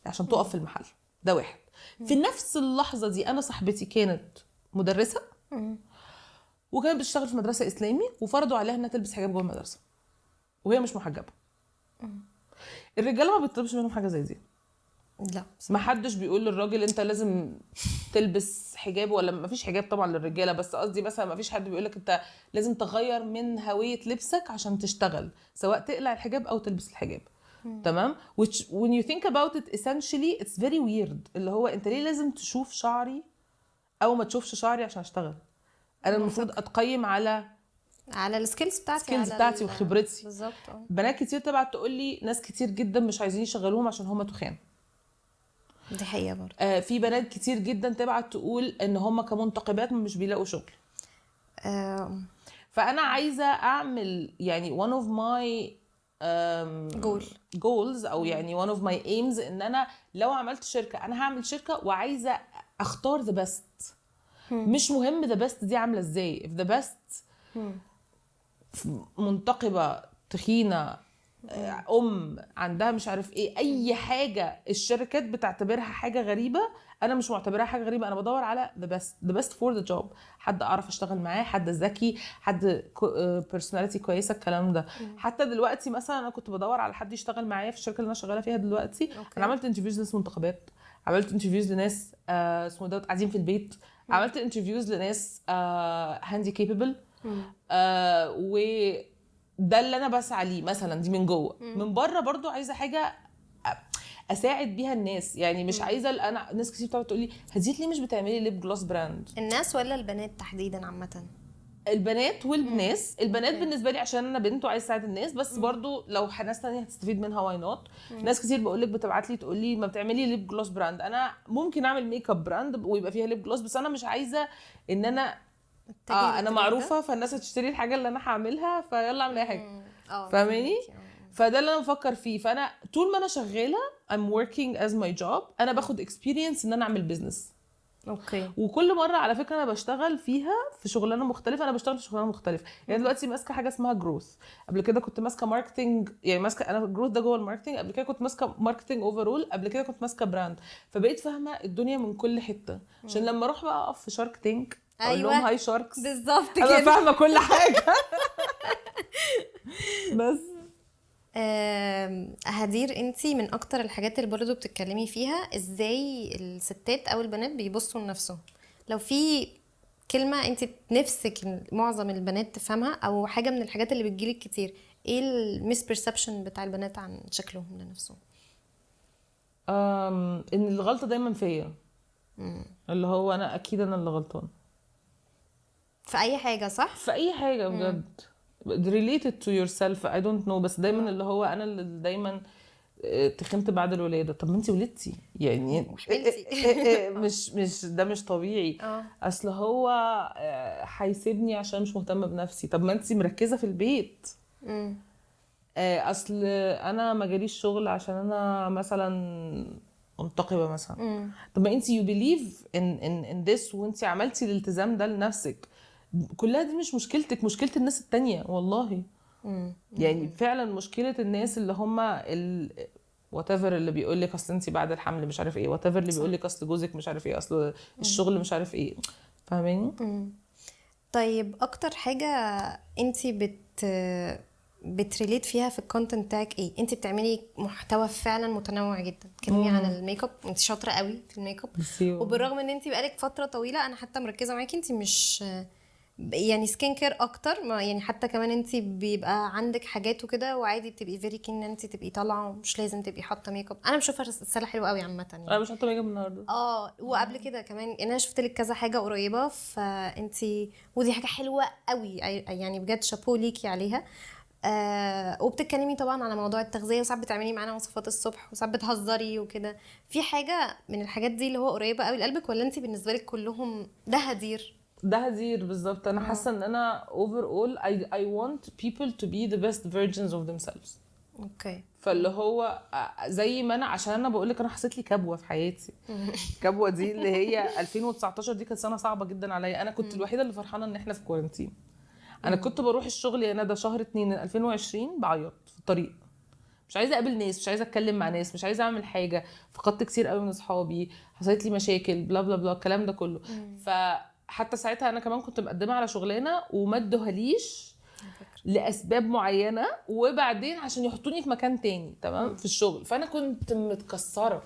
عشان تقف في المحل ده. واحد في نفس اللحظة دي انا صاحبتي كانت مدرسه وكانت بتشتغل في مدرسه اسلامي، وفرضوا عليها انها تلبس حجاب جوه المدرسة وهي مش محجبة. الرجالة ما بتطلبش منهم حاجة زي دي. لا ما حدش بيقول للراجل انت لازم تلبس حجاب، ولا ما فيش حجاب طبعا للرجاله، بس قصدي مثلا ما فيش حد بيقول لك انت لازم تغير من هوية لبسك عشان تشتغل، سواء تقلع الحجاب او تلبس الحجاب. تمام. which when you think about it essentially it's very weird، اللي هو انت ليه لازم تشوف شعري او ما تشوفش شعري عشان اشتغل؟ انا المفروض اتقيم على على ال skills بتاعتي، ال skills بتاعتي وخبرتي. بالظبط. بنات كتير تبعت تقول لي ناس كتير جدا مش عايزين يشغلوهم عشان هم تخان. دي حقيقة برضه. في بنات كتير جدا تبعت تقول ان هم كمنتقبات مش بيلاقوا شغل. فانا عايزه اعمل يعني one of my goals او يعني one of my aims ان انا لو عملت شركة، انا هعمل شركة وعايزه اختار the best. مش مهم the best دي عامله ازاي، if the best منتقبه تخينة عندها مش عارف ايه، اي حاجة الشركات بتعتبرها حاجة غريبة، انا مش معتبرها حاجة غريبة. انا بدور على the best، the best for the job، حد اعرف اشتغل معاه، حد ذكي، حد personality كويسة، الكلام ده. حتى دلوقتي مثلا انا كنت بدور على حد يشتغل معايا في الشركة اللي انا شغالة فيها دلوقتي. انا عملت interviews لناس منتقبات، عملت interviews لناس اسمه ده قاعدين في البيت، عملت interviews لناس handicapable، و ده اللي انا بسعى ليه مثلا. دي من جوه. من بره برضو عايزه حاجة اساعد بيها الناس، يعني مش عايزه. انا ناس كتير بتقعد تقول لي هدير ليه مش بتعملي lip gloss brand؟ الناس ولا البنات تحديدا؟ عامة البنات والناس. البنات بالنسبة لي عشان انا بنت وعايزه اساعد الناس، بس برضو لو ناس ثانية هتستفيد منها why not. ناس كتير بقول لك بتبعت لي تقول لي ما بتعملي lip gloss brand. انا ممكن اعمل makeup brand ويبقى فيها lip gloss، بس انا مش عايزه ان انا انا معروفة فالناس هتشتري الحاجة اللي انا هعملها، فيلا اعمل اي حاجة. فاهماني؟ فده اللي انا بفكر فيه. فانا طول ما انا شغالة I'm working as my job، انا باخد experience ان انا اعمل business. okay. وكل مرة على فكرة انا بشتغل فيها في شغلانة مختلفة، انا بشتغل في شغلانة مختلفة. يعني دلوقتي ماسكه حاجة اسمها growth، قبل كده كنت ماسكه marketing، يعني ماسكه انا growth ده جوه ال marketing، قبل كده كنت ماسكه marketing overall، قبل كده كنت ماسكه brand. فبقيت فاهمه الدنيا من كل حتة، عشان لما اروح بقى اقف في Shark Tank اقول لهم hi sharks بالظبط كده، انا فاهمه كل حاجة. بس هدير، انتي من اكتر الحاجات اللي برضو بتتكلمي فيها ازاي الستات او البنات بيبصوا لنفسهم. لو في كلمة انتي نفسك معظم البنات تفهمها، او حاجة من الحاجات اللي بتجيلك كتير، ايه ال misperception بتاع البنات عن شكلهم لنفسهم؟ ان الغلطة دايما فيا، اللي هو انا اكيد انا اللي غلطان في اي حاجة. صح، في اي حاجة بجد related to yourself I don't know. بس دايما اللي هو انا اللي دايما تخنت بعد الولادة. طب ما انت ولدتي يعني، مش ده مش طبيعي. اصل هو هيسيبني عشان مش مهتمة بنفسي. طب ما انت مركزه في البيت. اصل انا ما جاليش شغل عشان انا مثلا منتقبه مثلا. طب ما انت you believe in this، وانت عملتي الالتزام ده لنفسك. كلها دي مش مشكلتك، مشكلة الناس التانية والله. يعني فعلا مشكلة الناس اللي هم whatever اللي بيقول لك اصل انت بعد الحمل مش عارف ايه، whatever اللي بيقول لك اصل جوزك مش عارف ايه، اصل الشغل مش عارف ايه. فاهماني؟ طيب اكتر حاجة انت بت relate فيها في ال content بتاعك ايه؟ انت بتعملي محتوى فعلا متنوع جدا، بتتكلمي عن الميك اب، انت شاطرة قوي في الميك اب، وبالرغم ان انت بقالك فترة طويلة، انا حتى مركزه معاكي، انت مش يعني skin care اكتر، ما يعني حتى كمان انت بيبقى عندك حاجات وكده، وعادي بتبقي very keen ان انت تبقي طالعه ومش لازم تبقي حاطه ميك اب. انا بشوفها رسالة حلوة قوي عامة يعني. انا مش حاطه ميك اب النهارده. وقبل كده كمان انا شفت لك كذا حاجة قريبه، فانت ودي حاجة حلوة قوي يعني، بجد شابو ليكي عليها. وبتتكلمي طبعا على موضوع التغذية، وساعات بتعملي معانا وصفات الصبح، وساعات بتهزري وكده. في حاجة من الحاجات دي اللي هو قريبه قوي لقلبك، ولا انت بالنسبة لك كلهم ده هدير؟ ده هدير بالظبط. انا حاسه ان انا overall I want people to be the best versions of themselves. okay. فاللي هو زي ما انا، عشان انا بقول لك انا حسيت لي كبوة في حياتي. الكبوه دي اللي هي 2019 دي كانت سنة صعبة جدا عليا. انا كنت الوحيدة اللي فرحانة ان احنا في quarantine. انا كنت بروح الشغل يا ندى شهر 2 2020 بعيط في الطريق، مش عايزه اقابل ناس، مش عايزه اتكلم مع ناس، مش عايزه اعمل حاجة. فقدت كتير قوي من اصحابي، حصلت لي مشاكل، blah blah blah الكلام ده كله. فحتى ساعتها انا كمان كنت مقدمه على شغلانة وما ادوهاليش فكرة لاسباب معينة، وبعدين عشان يحطوني في مكان تاني، تمام، في الشغل. فانا كنت متكسره،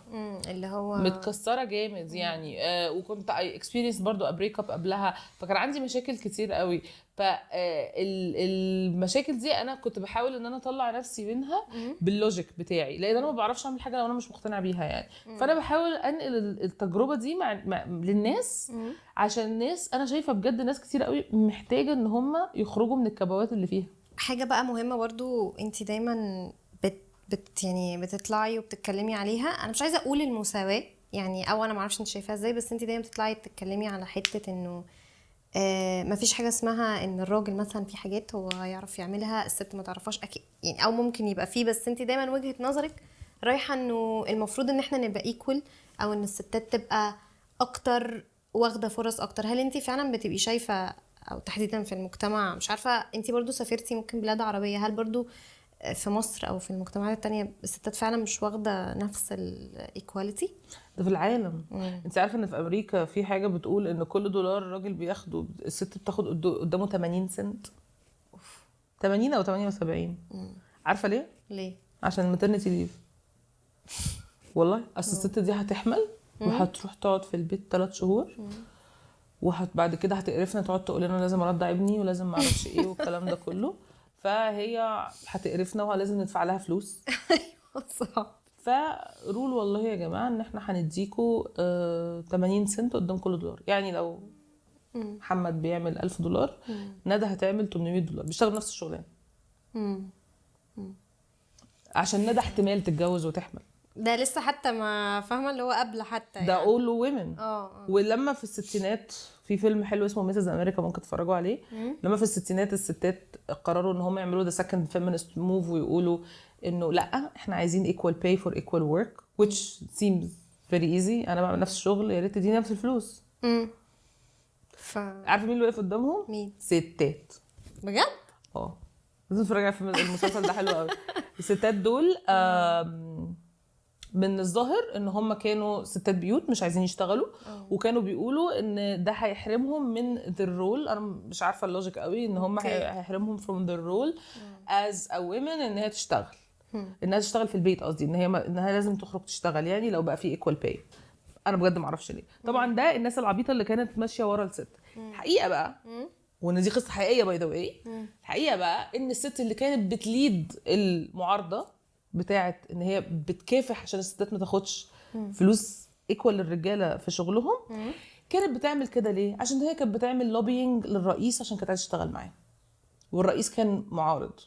اللي هو متكسره جامد يعني. وكنت I experienced برضو a break up قبلها، فكان عندي مشاكل كتير قوي. فالمشاكل دي انا كنت بحاول ان انا اطلع نفسي منها بال logic بتاعي، لان انا ما بعرفش اعمل حاجة لو انا مش مقتنعة بيها يعني. فانا بحاول انقل التجربة دي مع للناس، عشان الناس انا شايفه بجد ناس كتير قوي محتاجه ان هم يخرجوا من الكبوات اللي فيها. حاجة بقى مهمة برضو انت دايما بت يعني بتطلعي وبتتكلمي عليها، انا مش عايزه اقول المساواة يعني، او انا معرفش انت شايفاها ازاي، بس انت دايما بتطلعي تتكلمي على حتة انه مفيش حاجة اسمها ان الراجل مثلا في حاجات هو يعرف يعملها الست ما تعرفهاش اكيد يعني، او ممكن يبقى فيه، بس انت دايما وجهه نظرك رايحة انه المفروض ان احنا نبقى equal، او ان الستات تبقى اكتر واخده فرص اكتر. هل انت فعلا بتبقي شايفه، او تحديدا في المجتمع، مش عارفه انت برضو سافرتي ممكن بلاد عربية، هل برضو في مصر او في المجتمعات التانية الستات فعلا مش واخده نفس ال equality؟ ده في العالم. انت عارفه ان في امريكا في حاجة بتقول ان كل دولار الراجل بياخده الست بتاخد قدامه 80 سنت، 80 او 78. عارفه ليه؟ ليه؟ عشان maternity leave. والله اصل الست دي هتحمل وهتروح تقعد في البيت 3 شهور، وبعد كده هتقرفنا تقعد تقول لنا لازم ارضع ابني ولازم ما اعرفش ايه والكلام ده كله، فهي هتقرفنا ولازم ندفع لها فلوس. ايوه صح. ف rule والله يا جماعة ان احنا هنديكوا 80 سنت قدام كل دولار. يعني لو محمد بيعمل 1000 دولار، ندى هتعمل 800 دولار، بيشتغل نفس الشغلانة. عشان ندى احتمال تتجوز وتحمل. ده لسه حتى ما فاهمه اللي هو قبل حتى ده يعني. all women. ولما في الستينات في فيلم حلو اسمه Mrs. America ممكن تتفرجوا عليه. لما في الستينات الستات قرروا ان هم يعملوا the second feminist move ويقولوا انه لا احنا عايزين equal pay for equal work, which seems very easy. انا بعمل نفس الشغل يا ريت تديني نفس الفلوس. عارفه مين اللي واقف قدامهم؟ مين؟ ستات. بجد؟ لازم تتفرجي على المسلسل ده، حلو قوي. الستات دول من الظاهر ان هم كانوا ستات بيوت مش عايزين يشتغلوا، وكانوا بيقولوا ان ده هيحرمهم من their role. انا مش عارفه ال logic قوي ان هم هيحرمهم from their role as a women ان هي تشتغل، انها تشتغل في البيت، قصدي ان هي انها لازم تخرج تشتغل يعني لو بقى في equal pay. انا بجد ما اعرفش ليه. طبعا ده الناس العبيطه اللي كانت ماشية ورا الست. الحقيقة بقى، وان دي قصة حقيقية by the way، الحقيقة بقى ان الست اللي كانت بت lead المعارضة بتاعت ان هي بتكافح عشان الستات ما تاخدش فلوس equal للرجاله في شغلهم، كانت بتعمل كده ليه؟ عشان هي كانت بتعمل lobbying للرئيس عشان كانت عايزه تشتغل معاه، والرئيس كان معارض.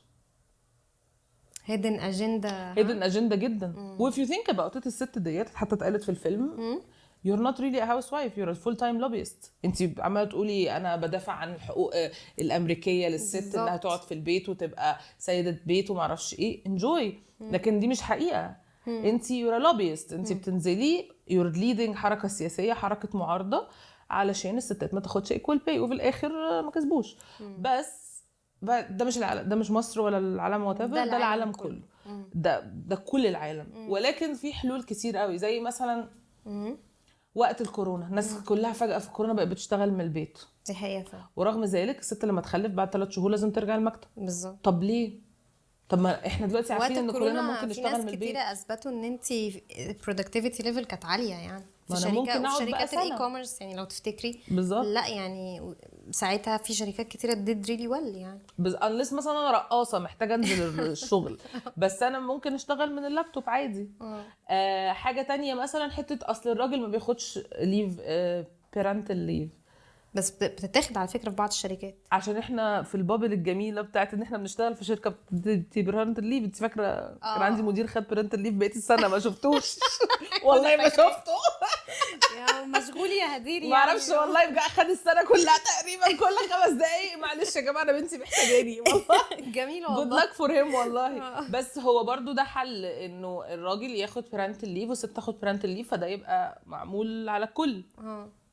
hidden agenda. hidden agenda جدا. و if you think about it، الست ديت حتى اتقالت في الفيلم you're not really a housewife, you're a full time lobbyist. انت عماله تقولي انا بدافع عن الحقوق الامريكية للست انها تقعد في البيت وتبقى سيده بيت وما اعرفش ايه، enjoy. لكن دي مش حقيقة. انت you're a lobbyist، انت بتنزلي you're leading حركة سياسية، حركة معارضة علشان الستات ما تاخدش equal pay، وفي الاخر ما كسبوش. بس ده مش العالم، ده مش مصر ولا العالم whatever، ده العالم كله، ده كل العالم. ولكن في حلول كتير قوي، زي مثلا وقت الكورونا الناس كلها فجأة في الكورونا بقت بتشتغل من البيت. دي حقيقة فعلا. ورغم ذلك الست لما تخلف بعد 3 شهور لازم ترجع المكتب. بالظبط. طب ليه؟ طب ما احنا دلوقتي عارفين ان كلنا ممكن نشتغل من البيت. في ناس كتيرة اثبتوا ان انت productivity level كانت عالية يعني في شركات ال e-commerce يعني لو تفتكري. بالظبط. لا يعني ساعتها في شركات كتيرة did really well يعني. بس انا لسه مثلا انا رقاصه محتاجه انزل الشغل، بس انا ممكن اشتغل من اللابتوب عادي. حاجة تانية مثلا حتة اصل الراجل ما بياخدش leave، parental leave، بس بتتاخد على فكرة في بعض الشركات، عشان احنا في ال bubble الجميلة بتاعت ان احنا بنشتغل في شركة بتدي parental leave. انت فاكره كان عندي مدير خد parental leave بقيت السنة ما شفتوش. والله ما شفته. يا مشغول يا هدير يعني. ما اعرفش والله، بقى خد السنة كلها تقريبا كل 5 دقايق. معلش يا جماعة انا بنتي محتاجاني والله. جميل والله، good luck for him والله. بس هو برضو ده حل، انه الراجل ياخد parental leave والست تاخد parental leave، فده يبقى معمول على الكل،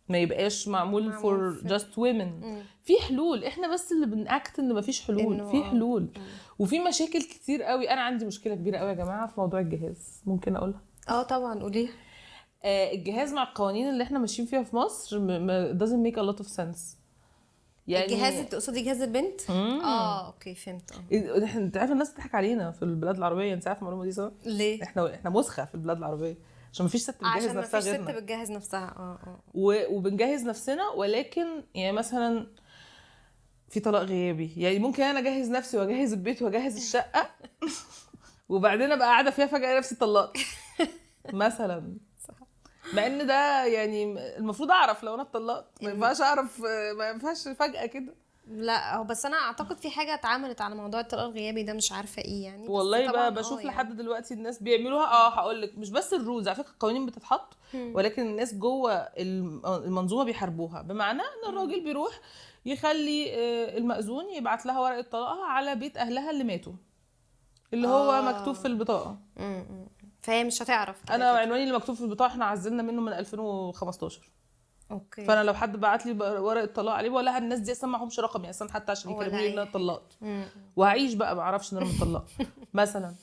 ما يبقاش معمول for just women. في حلول، احنا بس اللي بن act ان مفيش حلول. في حلول وفي مشاكل كتير قوي. انا عندي مشكلة كبيرة قوي يا جماعة في موضوع الجهاز، ممكن اقولها؟ طبعا قوليها. الجهاز مع القوانين اللي احنا ماشيين فيها في مصر doesn't make a lot of sense. يعني الجهاز، تقصدي جهاز البنت؟ اه okay فهمت. احنا انت عارفه الناس بتضحك علينا في البلاد العربية، انت عارفه المعلومة دي صح؟ ليه؟ احنا مسخه في البلاد العربية عشان مفيش ست بتجهز عشان نفسها مفيش ست غيرنا. بتجهز نفسها. وبنجهز نفسنا، ولكن يعني مثلا في طلاق غيابي، يعني ممكن انا اجهز نفسي واجهز البيت واجهز الشقة وبعدين ابقى قاعدة فيها فجاة نفسي اتطلقت مثلا. صح. مع ان ده يعني المفروض اعرف لو انا اتطلقت، ما ينفعش اعرف، ما ينفعش فجاة كده. لا هو بس انا اعتقد في حاجة اتعملت على موضوع الطلاق الغيابي ده، مش عارفه ايه يعني. بس والله طبعاً بقى بشوف يعني. لحد دلوقتي الناس بيعملوها. هقول لك مش بس ال rules على فكرة، القوانين بتتحط ولكن الناس جوه المنظومة بيحاربوها، بمعنى ان الراجل بيروح يخلي المأذون يبعت لها ورقة طلاقها على بيت اهلها اللي ماتوا، اللي هو مكتوب في البطاقة. فهي مش هتعرف كده انا كده. عنواني اللي مكتوب في البطاقة احنا عزلنا منه من 2015. okay. فانا لو حد بعت لي ورقة طلاق عليه ولا الناس دي اصلا معهمش رقمي اصلا حتى عشان ولا يكلموني أي ان انا حاجة. اتطلقت، وهعيش بقى ما اعرفش ان انا متطلقه مثلا.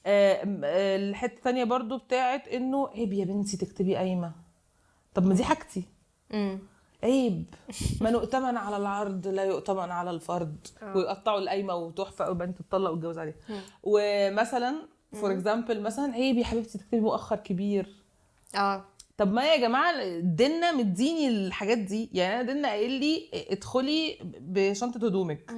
الحتة الثانية برضو بتاعت انه عيب يا بنتي تكتبي قايمة، طب ما دي حاجتي. عيب، من يؤتمن على العرض لا يؤتمن على الفرد. ويقطعوا القايمة وتحفه وبنت تطلق وتتجوز عليها. ومثلا for example مثلا عيب يا حبيبتي تكتبي مؤخر كبير. طب ما يا جماعة ديننا مديني الحاجات دي، يعني انا ديننا قايل لي ادخلي بشنطه هدومك،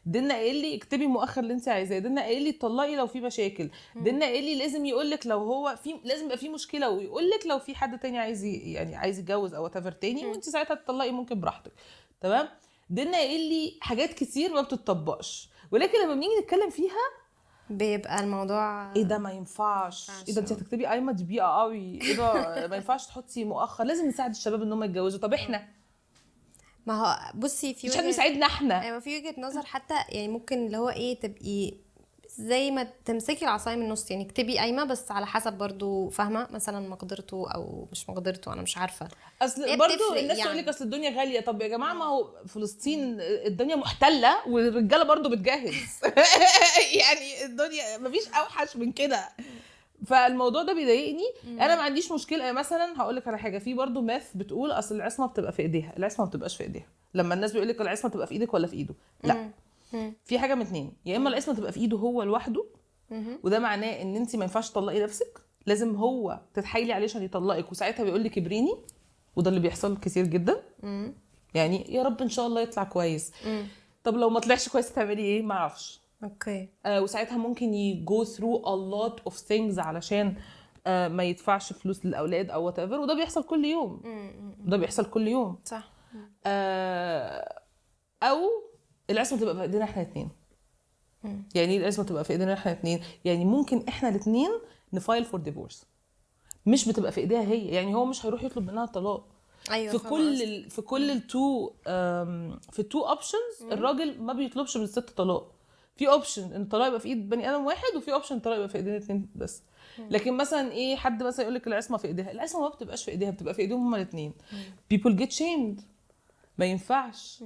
ديننا قايل لي اكتبي مؤخر اللي انت عايزاه، ديننا قايل لي اتطلقي لو في مشاكل، ديننا قايل لي لازم يقول لك لو هو في، لازم يبقى في مشكلة ويقول لك لو في حد تاني عايز يعني عايز يتجوز او whatever تاني، وانت ساعتها تطلقي ممكن براحتك. تمام. ديننا قايل لي حاجات كتير ما بتطبقش، ولكن لما بنيجي نتكلم فيها بيبقى الموضوع ايه ده ما ينفعش، ايه ده انت هتكتبي قايمة دي بيئة قوي، ايه ده ما ينفعش تحطي مؤخر، لازم نساعد الشباب ان هم يتجوزوا. طب احنا ما هو بصي في مش حد بيساعدنا احنا. ايوه في وجهه نظر حتى، يعني ممكن اللي هو ايه تبقي زي ما تمسكي العصاية من النص، يعني اكتبي قايمة بس على حسب برضو فاهمه مثلا مقدرته او مش مقدرته، انا مش عارفه. اصل برضو الناس تقول لك اصل الدنيا غالية. طب يا جماعة ما هو فلسطين الدنيا محتلة والرجاله برضو بتجهز يعني الدنيا مفيش اوحش من كده. فالموضوع ده بيضايقني. انا ما عنديش مشكلة. مثلا هقول لك على حاجة، في برضو myth بتقول اصل العصمة بتبقى في ايديها، العصمة ما بتبقاش في ايديها. لما الناس بيقول لك العصمة بتبقى في ايدك ولا في ايده، لا في حاجة من اتنين، يا اما العصمة تبقى في ايده هو لوحده، وده معناه ان انت ما ينفعش تطلقي نفسك، لازم هو تتحايلي عليه عشان يطلقك، وساعتها بيقول لك ابريني، وده اللي بيحصل كتير جدا. يعني يا رب ان شاء الله يطلع كويس. طب لو ما طلعش كويس تعملي ايه؟ ما اعرفش. okay. وساعتها ممكن ي go through a lot of things علشان ما يدفعش فلوس للاولاد او whatever، وده بيحصل كل يوم. ده بيحصل كل يوم. صح. او العصمة تبقى في ايدينا احنا الاثنين. يعني ايه العصمة تبقى في ايدينا احنا الاثنين؟ يعني ممكن احنا الاثنين ن file for divorce، مش بتبقى في ايديها هي، يعني هو مش هيروح يطلب منها الطلاق. ايوه في كل في كل ال two في ال two options الراجل ما بيطلبش من الست طلاق. في option ان الطلاق يبقى في ايد بني ادم واحد، وفي option الطلاق يبقى في ايدين الاثنين بس. لكن مثلا ايه، حد مثلا يقول لك العصمة في ايديها، العصمة ما بتبقاش في ايديها، بتبقى في ايديهم هما الاثنين. people get shamed، ما ينفعش.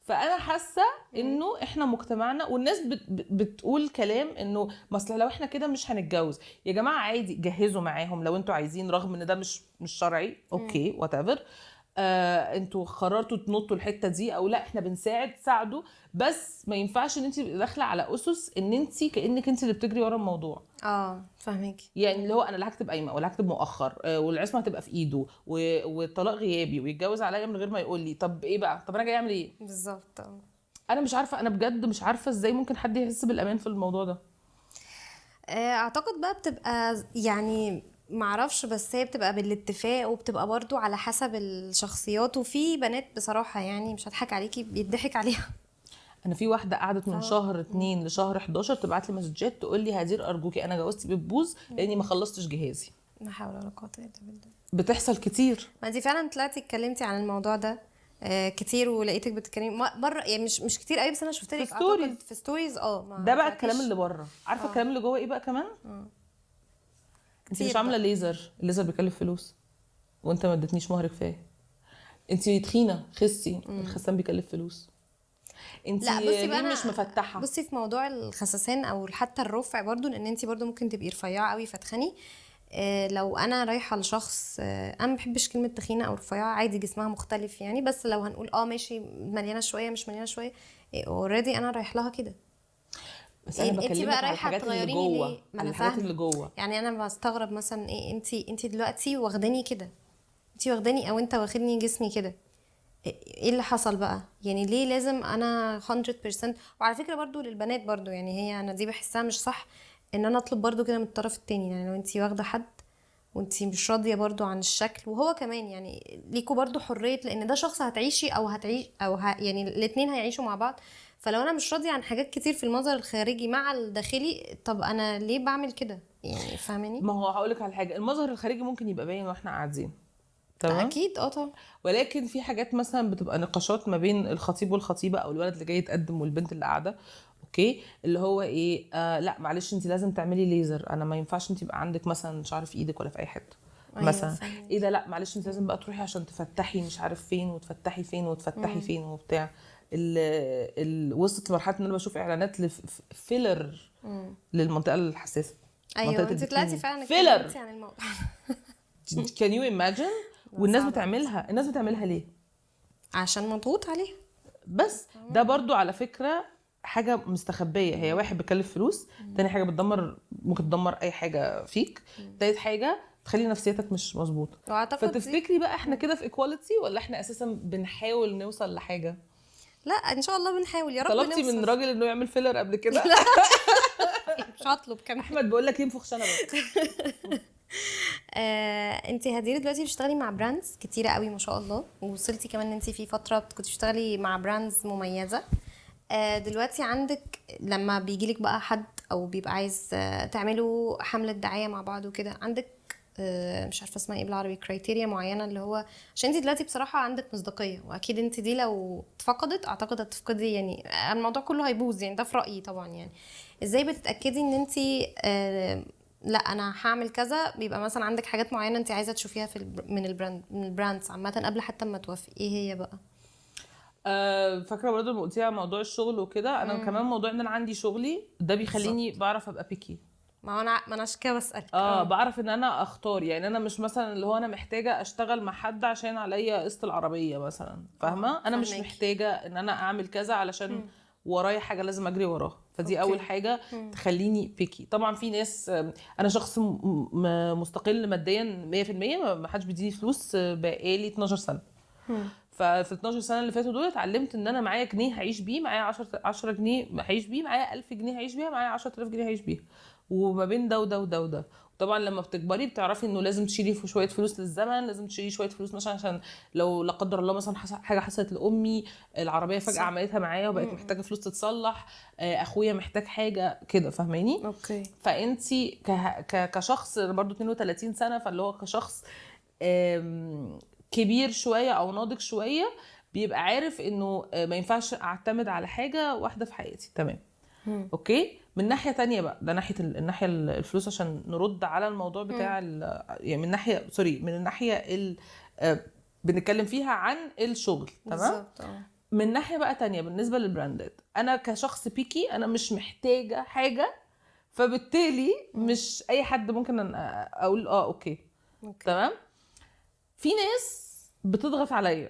فانا حاسه انه احنا مجتمعنا والناس بتقول كلام انه ما اصل لو احنا كده مش هنتجوز. يا جماعة عادي جهزوا معاهم لو انتوا عايزين، رغم ان ده مش شرعي، okay whatever، انتوا قررتوا تنطوا الحتة دي او لا، احنا بنساعد، ساعدوا، بس ما ينفعش ان انت داخله على اسس ان انت كانك انت اللي بتجري ورا الموضوع. فاهمك. يعني اللي هو انا لا هكتب قايمة ولا هكتب مؤخر، والعصمة هتبقى في ايده، والطلاق غيابي، ويتجوز عليا من غير ما يقول لي. طب ايه بقى؟ طب انا جاي اعمل ايه بالظبط؟ انا مش عارفه، انا بجد مش عارفه ازاي ممكن حد يحس بالامان في الموضوع ده. اعتقد بقى بتبقى يعني معرفش، بس هي بتبقى بالاتفاق، وبتبقى برضو على حسب الشخصيات. وفي بنات بصراحة يعني مش هضحك عليكي بيضحك عليها. انا في واحدة قعدت من شهر 2 لشهر 11 تبعت لي مسجات تقول لي هدير ارجوكي انا جوازتي بتبوظ لاني ما خلصتش جهازي. لا حول ولا قوة الا بالله. بتحصل كتير. ما انت فعلا طلعتي اتكلمتي عن الموضوع ده كتير، ولقيتك بتتكلمي مرة، يعني مش كتير قوي، بس انا شفت لك اعتقد في stories. ده بقى الكلام اللي بره. عارفه الكلام اللي جوه ايه بقى كمان؟ انت مش عامله ليزر، الليزر بيكلف فلوس، وانت ما اديتنيش مهر كفاية. انت تخينة خسي، الخسان بيكلف فلوس. انت لا بصي بقى، مش مفتحة. بصي في موضوع الخسسان او حتى الرفع برضو، لان انت برضو ممكن تبقي رفيعة قوي فتخني. لو انا رايحة لشخص، انا ما بحبش كلمة تخينة او رفيعة، عادي جسمها مختلف يعني، بس لو هنقول ماشي مليانة شوية مش مليانة شوية، already انا رايح لها كده. بس انا بكلمك على الحاجات اللي جوه، على الحاجات اللي جوه. يعني انا بستغرب مثلا ايه، انت دلوقتي واخداني كده، انت واخداني او انت واخدني جسمي كده، ايه اللي حصل بقى؟ يعني ليه لازم انا 100%؟ وعلى فكرة برضو للبنات برضو، يعني هي انا دي بحسها مش صح ان انا اطلب برضو كده من الطرف التاني. يعني لو انتي واخده حد وانتي مش راضية برضو عن الشكل، وهو كمان يعني ليكوا برضو حرية، لان ده شخص هتعيشي او هتعيش او يعني الاتنين هيعيشوا مع بعض. فلو انا مش راضية عن حاجات كتير في المظهر الخارجي مع الداخلي، طب انا ليه بعمل كده يعني؟ فاهماني؟ ما هو هقولك على حاجة، المظهر الخارجي ممكن يبقى باين واحنا قاعدين، تمام؟ اكيد طبعا، ولكن في حاجات مثلا بتبقى نقاشات ما بين الخطيب والخطيبه، او الولد اللي جاي يتقدم والبنت اللي قاعدة، okay، اللي هو ايه، لا معلش انت لازم تعملي ليزر، انا ما ينفعش انت يبقى عندك مثلا شعر في ايدك ولا في اي حتة. أيوة مثلا ايه ده، لا معلش انت لازم بقى تروحي عشان تفتحي مش عارف فين، وتفتحي فين، وتفتحي فين وبتاع. وصلت لمرحلة ان انا بشوف اعلانات ل filler للمنطقة الحساسة. ايوه انت طلعتي فعلا اتكلمتي عن الموضوع. Can you imagine؟ والناس بتعملها، الناس بتعملها ليه؟ عشان مضغوط عليها. بس ده برضو على فكرة حاجة مستخبيه. هي واحد بتكلف فلوس، تاني حاجة بتدمر، ممكن تدمر اي حاجة فيك، تالت حاجة تخلي نفسيتك مش مظبوطة. فتفتكري بقى احنا كده في equality، ولا احنا اساسا بنحاول نوصل لحاجة؟ لا ان شاء الله بنحاول يا رب. طلبتي من راجل انه يعمل filler قبل كده؟ لا مش هطلب كمان. احمد بقول لك ينفخ شنبك. انت هدير دلوقتي بتشتغلي مع brands كتيرة قوي ما شاء الله، ووصلتي كمان ان انت في فترة كنت بتشتغلي مع brands مميزة. دلوقتي عندك لما بيجيلك بقى حد او بيبقى عايز تعملوا حمله دعاية مع بعض وكده، عندك مش عارفه اسمها ايه بالعربي، criteria معينة، اللي هو عشان انت دلوقتي بصراحة عندك مصداقية، واكيد انت دي لو اتفقدت اعتقد هتفقدي، يعني الموضوع كله هيبوظ يعني، ده في رايي طبعا. يعني ازاي بتتاكدي ان انت لا انا هعمل كذا؟ بيبقى مثلا عندك حاجات معينة انت عايزه تشوفيها في من ال brand، من ال brands عامة قبل حتى ما توافقي، ايه هي بقى؟ فاكره برضه لما قلتي على موضوع الشغل وكده، انا كمان موضوع ان انا عندي شغلي ده بيخليني بعرف ابقى picky. ما انا عشان كده بسالك. بعرف ان انا اختار، يعني انا مش مثلا اللي هو انا محتاجه اشتغل مع حد عشان عليا قسط العربية مثلا، فاهمه؟ انا مش محتاجه ان انا اعمل كذا علشان ورايا حاجة لازم اجري وراها. فدي اول حاجة تخليني picky. طبعا في ناس، انا شخص مستقل ماديا 100%، ما حدش بيديني فلوس بقالي 12 سنة. ففي 12 سنة اللي فاتوا دول اتعلمت ان انا معايا جنيه هعيش بيه، معايا 10 جنيه هعيش بيه، معايا 1000 جنيه هعيش بيها، معايا 10000 جنيه هعيش بيها، وما بين ده وده وده وده. طبعا لما بتكبري بتعرفي انه لازم تشيلي شوية فلوس للزمن، لازم تشيلي شوية فلوس مثلا عشان لو لا قدر الله مثلا حاجة حصلت لامي، العربية فجاة عملتها معايا وبقت محتاجه فلوس تتصلح، اخويا محتاج حاجة كده، فاهماني؟ okay. فانتي كشخص برضو 32 سنة، فاللي هو كشخص كبير شوية او ناضج شوية، بيبقى عارف انه ما ينفعش اعتمد على حاجة واحدة في حياتي. تمام. okay. من ناحية تانية بقى، ده ناحية الناحية الفلوس، عشان نرد على الموضوع بتاع يعني من ناحية، sorry، من الناحية بنتكلم فيها عن الشغل. تمام. من ناحية بقى تانية بالنسبة للبراندات، انا كشخص picky انا مش محتاجه حاجة، فبالتالي مش اي حد ممكن اقول okay. تمام. في ناس بتضغط عليا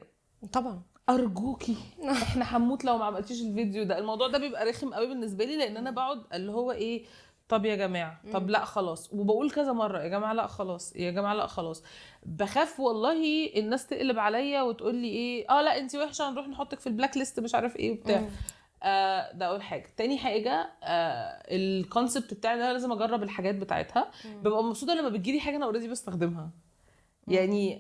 طبعا، ارجوكي احنا هنموت لو ما عملتيش الفيديو ده. الموضوع ده بيبقى رخم قوي بالنسبة لي، لان انا بقعد اللي هو ايه، طب يا جماعة، طب لا خلاص، وبقول كذا مرة يا جماعة لا خلاص، يا جماعة لا خلاص. بخاف والله الناس تقلب عليا وتقول لي ايه، لا انت وحشة، هنروح نحطك في ال black list مش عارف ايه وبتاع. ده اول حاجة. تاني حاجة، ال concept بتاعي ان انا لازم اجرب الحاجات بتاعتها. ببقى مبسوطة لما بتجيلي حاجة انا already بستخدمها. يعني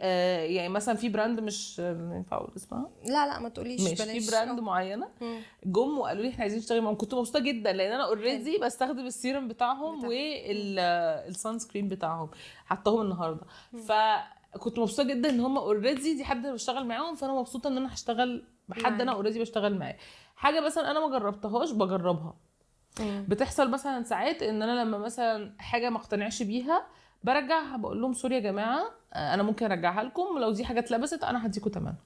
يعني مثلا في brand، مش ينفع اقول اسمها؟ لا ما تقوليش، بلاش. في brand معينة جم وقالوا لي احنا عايزين نشتغل معاهم، كنت مبسوطة جدا لان انا already بستخدم السيرم بتاعهم وال sunscreen بتاعهم، حطاهم النهارده. فكنت مبسوطة جدا ان هم already دي حد بشتغل معاهم، فانا مبسوطة ان انا هشتغل مع حد انا already بشتغل معاه. حاجة مثلا انا ما جربتهاش بجربها. بتحصل مثلا ساعات ان انا لما مثلا حاجة ما اقتنعش بيها برجعها، بقول لهم sorry يا جماعة انا ممكن ارجعها لكم، لو دي حاجة اتلبست انا هديكم ثمنها.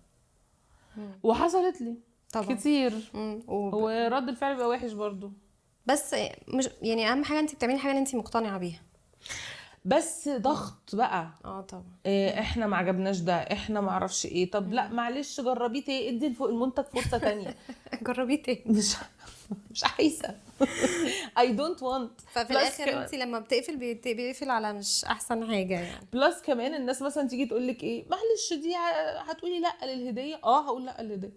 وحصلت لي طبعا كتير. ورد الفعل بيبقى وحش برضو، بس مش يعني اهم حاجة انت بتعملي حاجة انت مقتنعة بيها. بس ضغط بقى. طبعا احنا ما عجبناش ده، احنا ما اعرفش ايه، طب لا معلش جربيه تاني، ادي المنتج فرصة تانية. جربيه تاني، مش عايزه. I don't want. ففي الاخر انت لما بتقفل بيقفل على مش احسن حاجة يعني. plus كمان الناس مثلا تيجي تقول لك ايه معلش دي هتقولي لا للهديه، هقول لا للهديه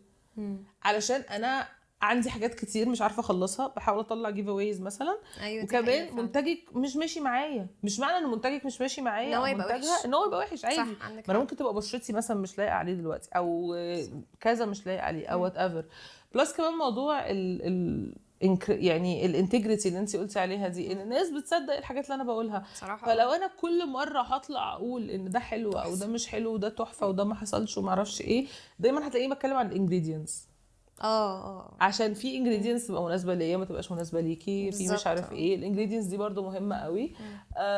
علشان انا عندي حاجات كتير مش عارفه اخلصها، بحاول اطلع giveaways مثلا. أيوة، وكمان منتجك مش ماشي معايا، مش معنى ان منتجك مش ماشي معايا ان هو يبقى وحش، عادي. ما انا ممكن تبقى بشرتي مثلا مش لايقة عليه دلوقتي، او كذا مش لايق عليه، او whatever. plus كمان موضوع ال يعني ال integrity اللي انت قلتي عليها دي، ان الناس بتصدق الحاجات اللي انا بقولها صراحة. فلو انا كل مرة هطلع اقول ان ده حلو او ده مش حلو وده تحفة وده ما حصلش وما اعرفش ايه، دايما هتلاقيني بتكلم عن ال ingredients. عشان في ingredients تبقى مناسبة ليا ما تبقاش مناسبة ليكي، في مش عارف ايه، ال ingredients دي برضو مهمة قوي.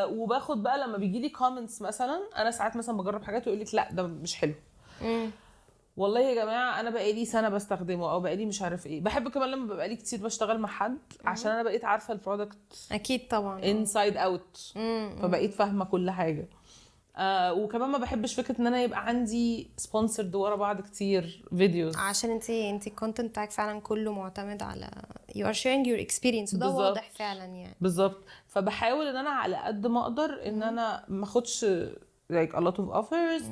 وباخد بقى لما بيجي لي comments مثلا، انا ساعات مثلا بجرب حاجات ويقول لك لا ده مش حلو. والله يا جماعة انا بقالي سنة بستخدمه، او بقالي مش عارف ايه. بحب كمان لما بقالي كتير بشتغل مع حد، عشان انا بقيت عارفه ال product اكيد طبعا inside out، فبقيت فاهمه كل حاجة. وكمان ما بحبش فكرة ان انا يبقى عندي sponsored ورا بعض كتير videos، عشان انت ال content بتاعك فعلا كله معتمد على you are sharing your experience، وده واضح فعلا يعني. بالظبط. فبحاول ان انا على قد ما اقدر ان انا ما اخدش like a lot of offers،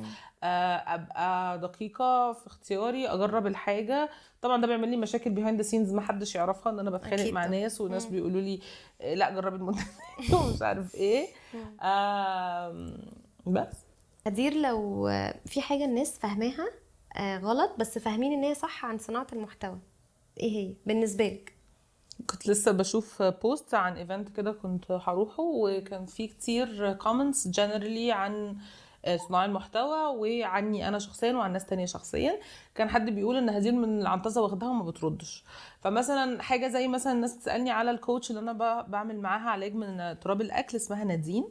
ابقى دقيقة في اختياري، اجرب الحاجة. طبعا ده بيعمل لي مشاكل behind the scenes ما حدش يعرفها، ان انا بتخانق مع ناس وناس بيقولوا لي لا جربي المنتج ومش عارف ايه. بس هدير، لو في حاجة الناس فاهماها غلط بس فاهمين ان هي صح عن صناعة المحتوى، ايه هي بالنسبة لك؟ كنت لسه بشوف post عن event كده كنت هروحه، وكان فيه كتير comments generally عن صناع المحتوى وعني انا شخصيا وعن ناس تانية شخصيا. كان حد بيقول ان هدير من العنطزه واخدها وما بتردش. فمثلا حاجة زي مثلا الناس تسالني على ال coach اللي انا بعمل معاها علاج من اضطراب الاكل، اسمها نادين.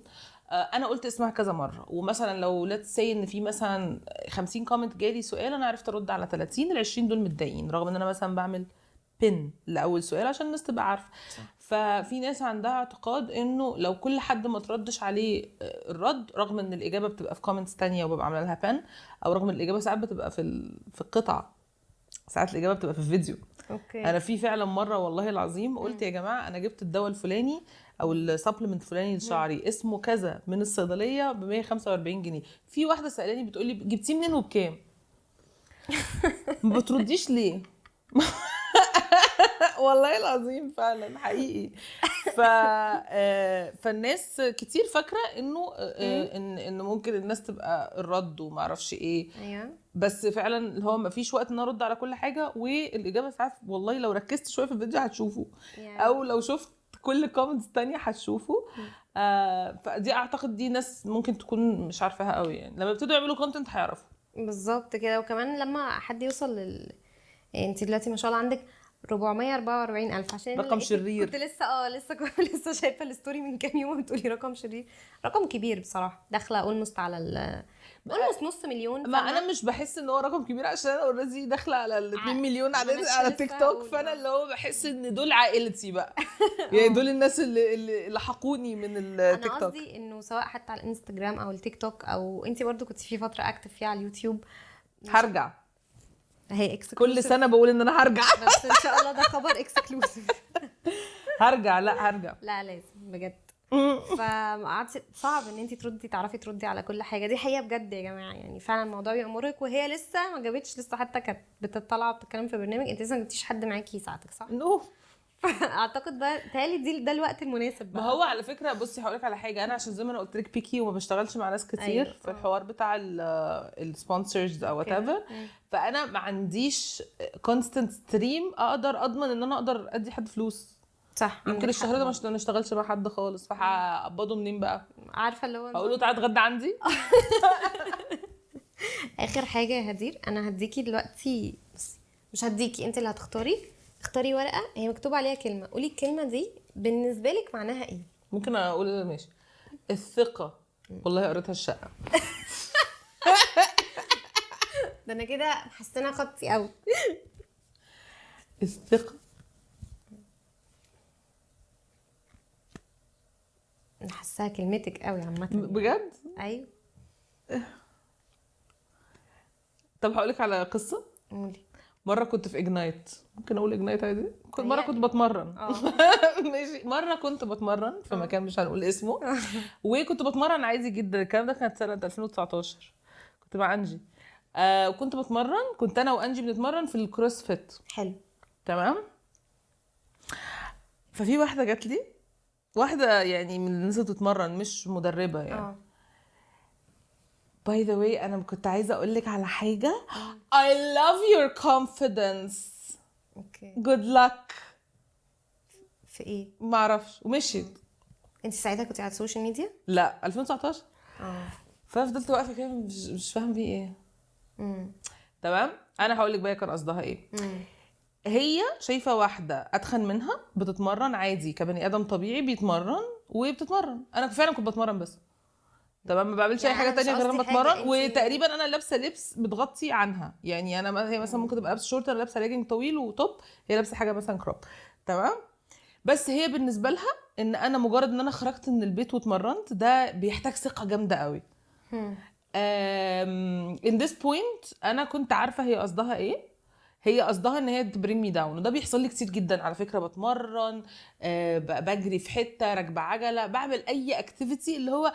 انا قلت اسمها كذا مرة، ومثلا لو let's say ان في مثلا 50 comment جالي سؤال، انا عرفت ارد على 30، ال 20 دول متضايقين، رغم ان انا مثلا بعمل pin لاول سؤال عشان الناس تبقى عارفه. ففي ناس عندها اعتقاد انه لو كل حد ما تردش عليه الرد، رغم ان الاجابة بتبقى في comments تانية وببقى عامله لها pin، او رغم ان الاجابة ساعات بتبقى في القطعة، ساعات الاجابة بتبقى في الفيديو. okay. انا في فعلا مرة والله العظيم قلت يا جماعة انا جبت الدواء الفلاني او ال supplement الفلاني لشعري اسمه كذا من الصيدلية ب 145 جنيه. في واحدة سالاني بتقول لي جبتيه منين وبكام؟ ما بترديش ليه؟ والله العظيم فعلا حقيقي. فالناس كتير فاكره انه ان ممكن الناس تبقى الرد وما اعرفش ايه. ايوه، بس فعلا اللي هو ما فيش وقت ان ارد على كل حاجة، والاجابة ساعات والله لو ركزت شوية في الفيديو هتشوفه، او لو شفت كل comments الثانية هتشوفه. فدي اعتقد دي ناس ممكن تكون مش عارفاها قوي يعني، لما يبتدوا يعملوا content هيعرفوا. بالظبط كده. وكمان لما حد يوصل لل انت دلوقتي ما شاء الله عندك 444 ألف، عشان رقم شرير. كنت لسه لسه شايفه ال story من كام يوم بتقولي رقم شرير، رقم كبير بصراحة، داخله almost على almost نص مليون. ما انا مش بحس ان هو رقم كبير عشان انا already داخله على ال 2 مليون على تيك توك، فانا اللي هو بحس ان دول عائلتي بقى يعني دول الناس اللي لحقوني من التيك توك. انا قصدي انه سواء حتى على الانستجرام او التيك توك، او انت برضو كنت في فترة active فيها على اليوتيوب. هرجع هي exclusive. كل سنة بقول ان انا هرجع، بس ان شاء الله ده خبر exclusive. هرجع، لا هرجع، لا لازم بجد. فقعدت صعب ان انت تردي، تعرفي تردي على كل حاجة، دي حقيقة بجد يا جماعة يعني، فعلا الموضوع بيبقى مرهق. وهي لسه ما جابتش، لسه حتى كانت بتطلع وبتتكلم في برنامج، انت لسه ما جبتيش حد معاكي يساعدك صح؟ no. اعتقد بقى تالي دي ده الوقت المناسب بقى. ما هو على فكرة بصي هقول لك على حاجة، انا عشان زي ما انا قلت لك picky وما بشتغلش مع ناس كتير. أيوة. في الحوار بتاع ال sponsors او whatever، فانا ما عنديش constant stream اقدر اضمن ان انا اقدر ادي حد فلوس. صح، ممكن الشهر ده ما اشتغلش مع حد خالص، فهقبضه منين بقى؟ عارفه اللي هو اقول له تعالى اتغدى عندي. اخر حاجة يا هدير، انا هديكي دلوقتي، بس مش هديكي، انت اللي هتختاري. اختاري ورقة هي مكتوب عليها كلمة، قولي الكلمة دي بالنسبة لك معناها ايه. ممكن اقول ماشي، الثقة. والله قريتها الشقة. ده انا كده محسنة خطي قوي. الثقة. انا حاسه حاساها كلمتك قوي عامة يعني. بجد؟ ايوه. طب هقولك على قصة. قولي. مرة كنت في Ignite، ممكن اقول Ignite عادي؟ مرة كنت بتمرن ماشي، مرة كنت بتمرن في مكان مش هنقول اسمه، وكنت بتمرن عادي جدا. الكلام ده كانت سنة 2019، كنت مع انجي. وكنت بتمرن، كنت انا وانجي بنتمرن في ال CrossFit. حلو، تمام. ففي واحدة جات لي، واحدة يعني من الناس اللي بتتمرن، مش مدربه يعني. by the way انا كنت عايزه اقول لك على حاجة. I love your confidence. okay. Good luck. في ايه؟ ما اعرفش. ومشيت. انت ساعتها كنت على ال social media؟ لا، 2019. ففضلت واقفة كده مش فاهمه في ايه. تمام. انا هقول لك بقى كان قصدها ايه. هي شايفه واحدة اتخن منها بتتمرن عادي كبني ادم طبيعي بيتمرن، وبتتمرن. انا فعلا كنت بتمرن بس، تمام، ما بعملش اي حاجة تانية غير لما بتمرن. وتقريبا انا لابسه لبس بتغطي عنها، يعني انا هي مثلا ممكن تبقى لابسه شورت، انا لابسه ليجنج طويل و top، هي لابسه حاجة مثلا crop، تمام. بس هي بالنسبة لها ان انا مجرد ان انا خرجت من البيت واتمرنت ده بيحتاج ثقة جامدة قوي. In this point انا كنت عارفه هي قصدها ايه. هي قصدها ان هي bring me down، وده بيحصل لي كتير جدا على فكرة. بتمرن، بجري في حتة، راكبه عجله، بعمل اي activity اللي هو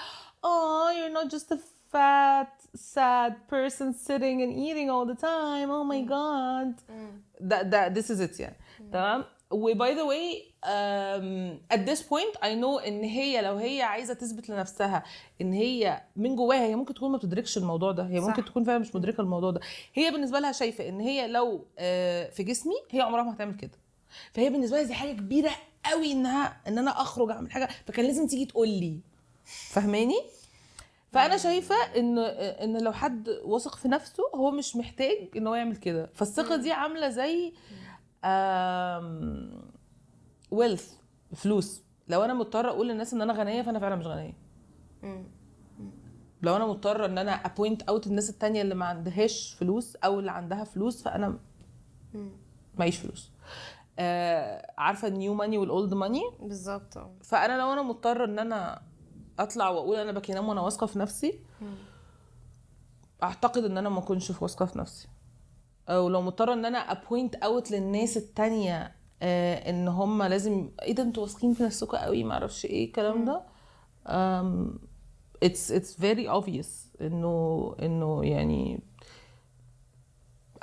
you're not just a fat sad person sitting and eating all the time, oh my god. ده this is it يعني. تمام. و by the way at this point I know ان هي لو هي عايزه تثبت لنفسها ان هي من جواها، هي ممكن تكون ما بتدركش الموضوع ده، هي ممكن تكون فعلا مش مدركه الموضوع ده. هي بالنسبة لها شايفه ان هي لو في جسمي هي عمرها ما هتعمل كده، فهي بالنسبة لها دي حاجة كبيرة قوي انها ان انا اخرج اعمل حاجة، فكان لازم تيجي تقول لي، فاهماني؟ فانا شايفه ان لو حد واثق في نفسه هو مش محتاج ان هو يعمل كده. فالثقه دي عامله زي wealth، فلوس. لو انا مضطرة اقول للناس ان انا غنية فانا فعلا مش غنية. لو انا مضطرة ان انا ا point out الناس التانية اللي ما عندهاش فلوس او اللي عندها فلوس فانا معيش فلوس. عارفه ال new money وال old money بالظبط. فانا لو انا مضطرة ان انا اطلع واقول انا بكينام وانا واثقة في نفسي، اعتقد ان انا ما اكونش واثقة في نفسي. او لو مضطرة ان انا ا point out للناس التانية ان هم لازم ايه ده انتوا واثقين في نفسكم قوي ما اعرفش ايه الكلام ده، it's very obvious انه يعني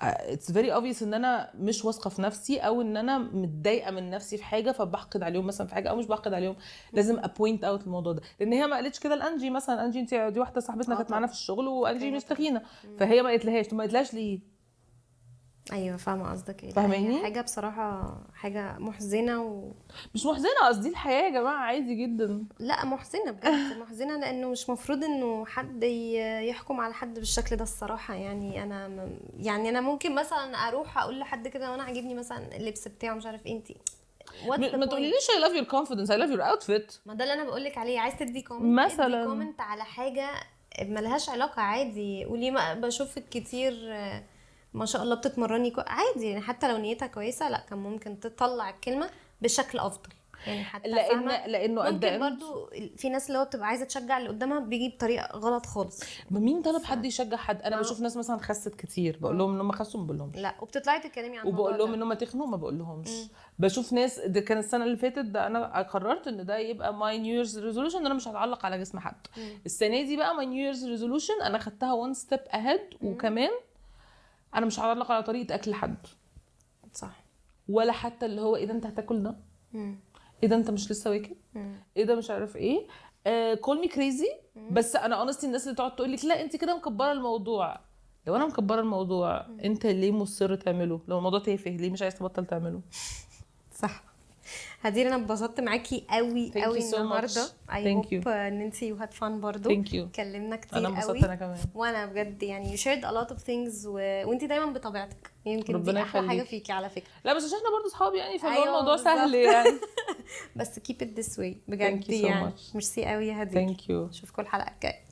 it's very obvious ان انا مش واثقة في نفسي، او ان انا متضايقة من نفسي في حاجة فبحقد عليهم مثلا في حاجة، او مش بحقد عليهم، لازم ا point out الموضوع ده. لان هي ما قالتش كده لانجي مثلا. انجي انت دي واحدة صاحبتنا كانت معانا في الشغل، وانجي مش تخينة، فهي ما قالتلهاش. ما قالتلهاش ليه؟ ايوه فاهمه قصدك ايه. فاهماني؟ حاجة بصراحة حاجة محزنه مش محزنه، قصدي الحياة يا جماعة عادي جدا. لا محزنه بجد محزنه، لانه مش مفروض انه حد يحكم على حد بالشكل ده الصراحة. يعني انا يعني انا ممكن مثلا اروح اقول لحد كده وانا عاجبني مثلا اللبس بتاعه مش عارف ايه، انت ما تقوليليش I love your confidence, I love your outfit. ما ده اللي انا بقول لك عليه. عايز تدي comment مثلا، comment على حاجة ملهاش علاقة عادي، قولي ما بشوفك كتير ما شاء الله بتتمرني عادي، يعني حتى لو نيتها كويسة لا كان ممكن تطلع الكلمة بشكل افضل يعني. حتى لانه ممكن برضو في ناس اللي هو بتبقى عايزه تشجع اللي قدامها بيجي بطريقة غلط خالص. مين طلب حد يشجع حد؟ انا بشوف ناس مثلا خست كتير بقول لهم ان هم خسوا ما بقول لهمش لا، وبتطلعي تتكلمي عن وبقول لهم ان هم تخنوا ما بقول لهمش. بشوف ناس، ده كان السنة اللي فاتت ده انا قررت ان ده يبقى my New Year's resolution، ان انا مش هتعلق على جسم حد. السنة دي بقى my New Year's resolution انا خدتها one step ahead، وكمان انا مش هعلق على طريقه اكل حد، صح، ولا حتى اللي هو ايه ده انت هتاكل ده، ايه ده انت مش لسه واكل، ايه ده مش عارف ايه. call me crazy، بس انا honestly الناس اللي تقعد تقول لك لا انت كده مكبره الموضوع، لو انا مكبره الموضوع انت ليه مصر تعمله؟ لو الموضوع تافه ليه مش عايز تبطل تعمله؟ صح. هدير انا اتبسطت معاكي قوي قوي النهارده. I hope ان انت you had fun برضو. اتكلمنا كتير انا قوي. انبسطت انا كمان، وانا بجد يعني you shared a lot of things وانت دايما بطبيعتك، يمكن دي احلى حاجة فيكي على فكرة. لا بس عشان احنا برضو اصحاب يعني، فالموضوع سهل يعني. بس keep it this way بجد يعني. ميرسي قوي يا هدير. Thank you. اشوفكم الحلقة الجاية.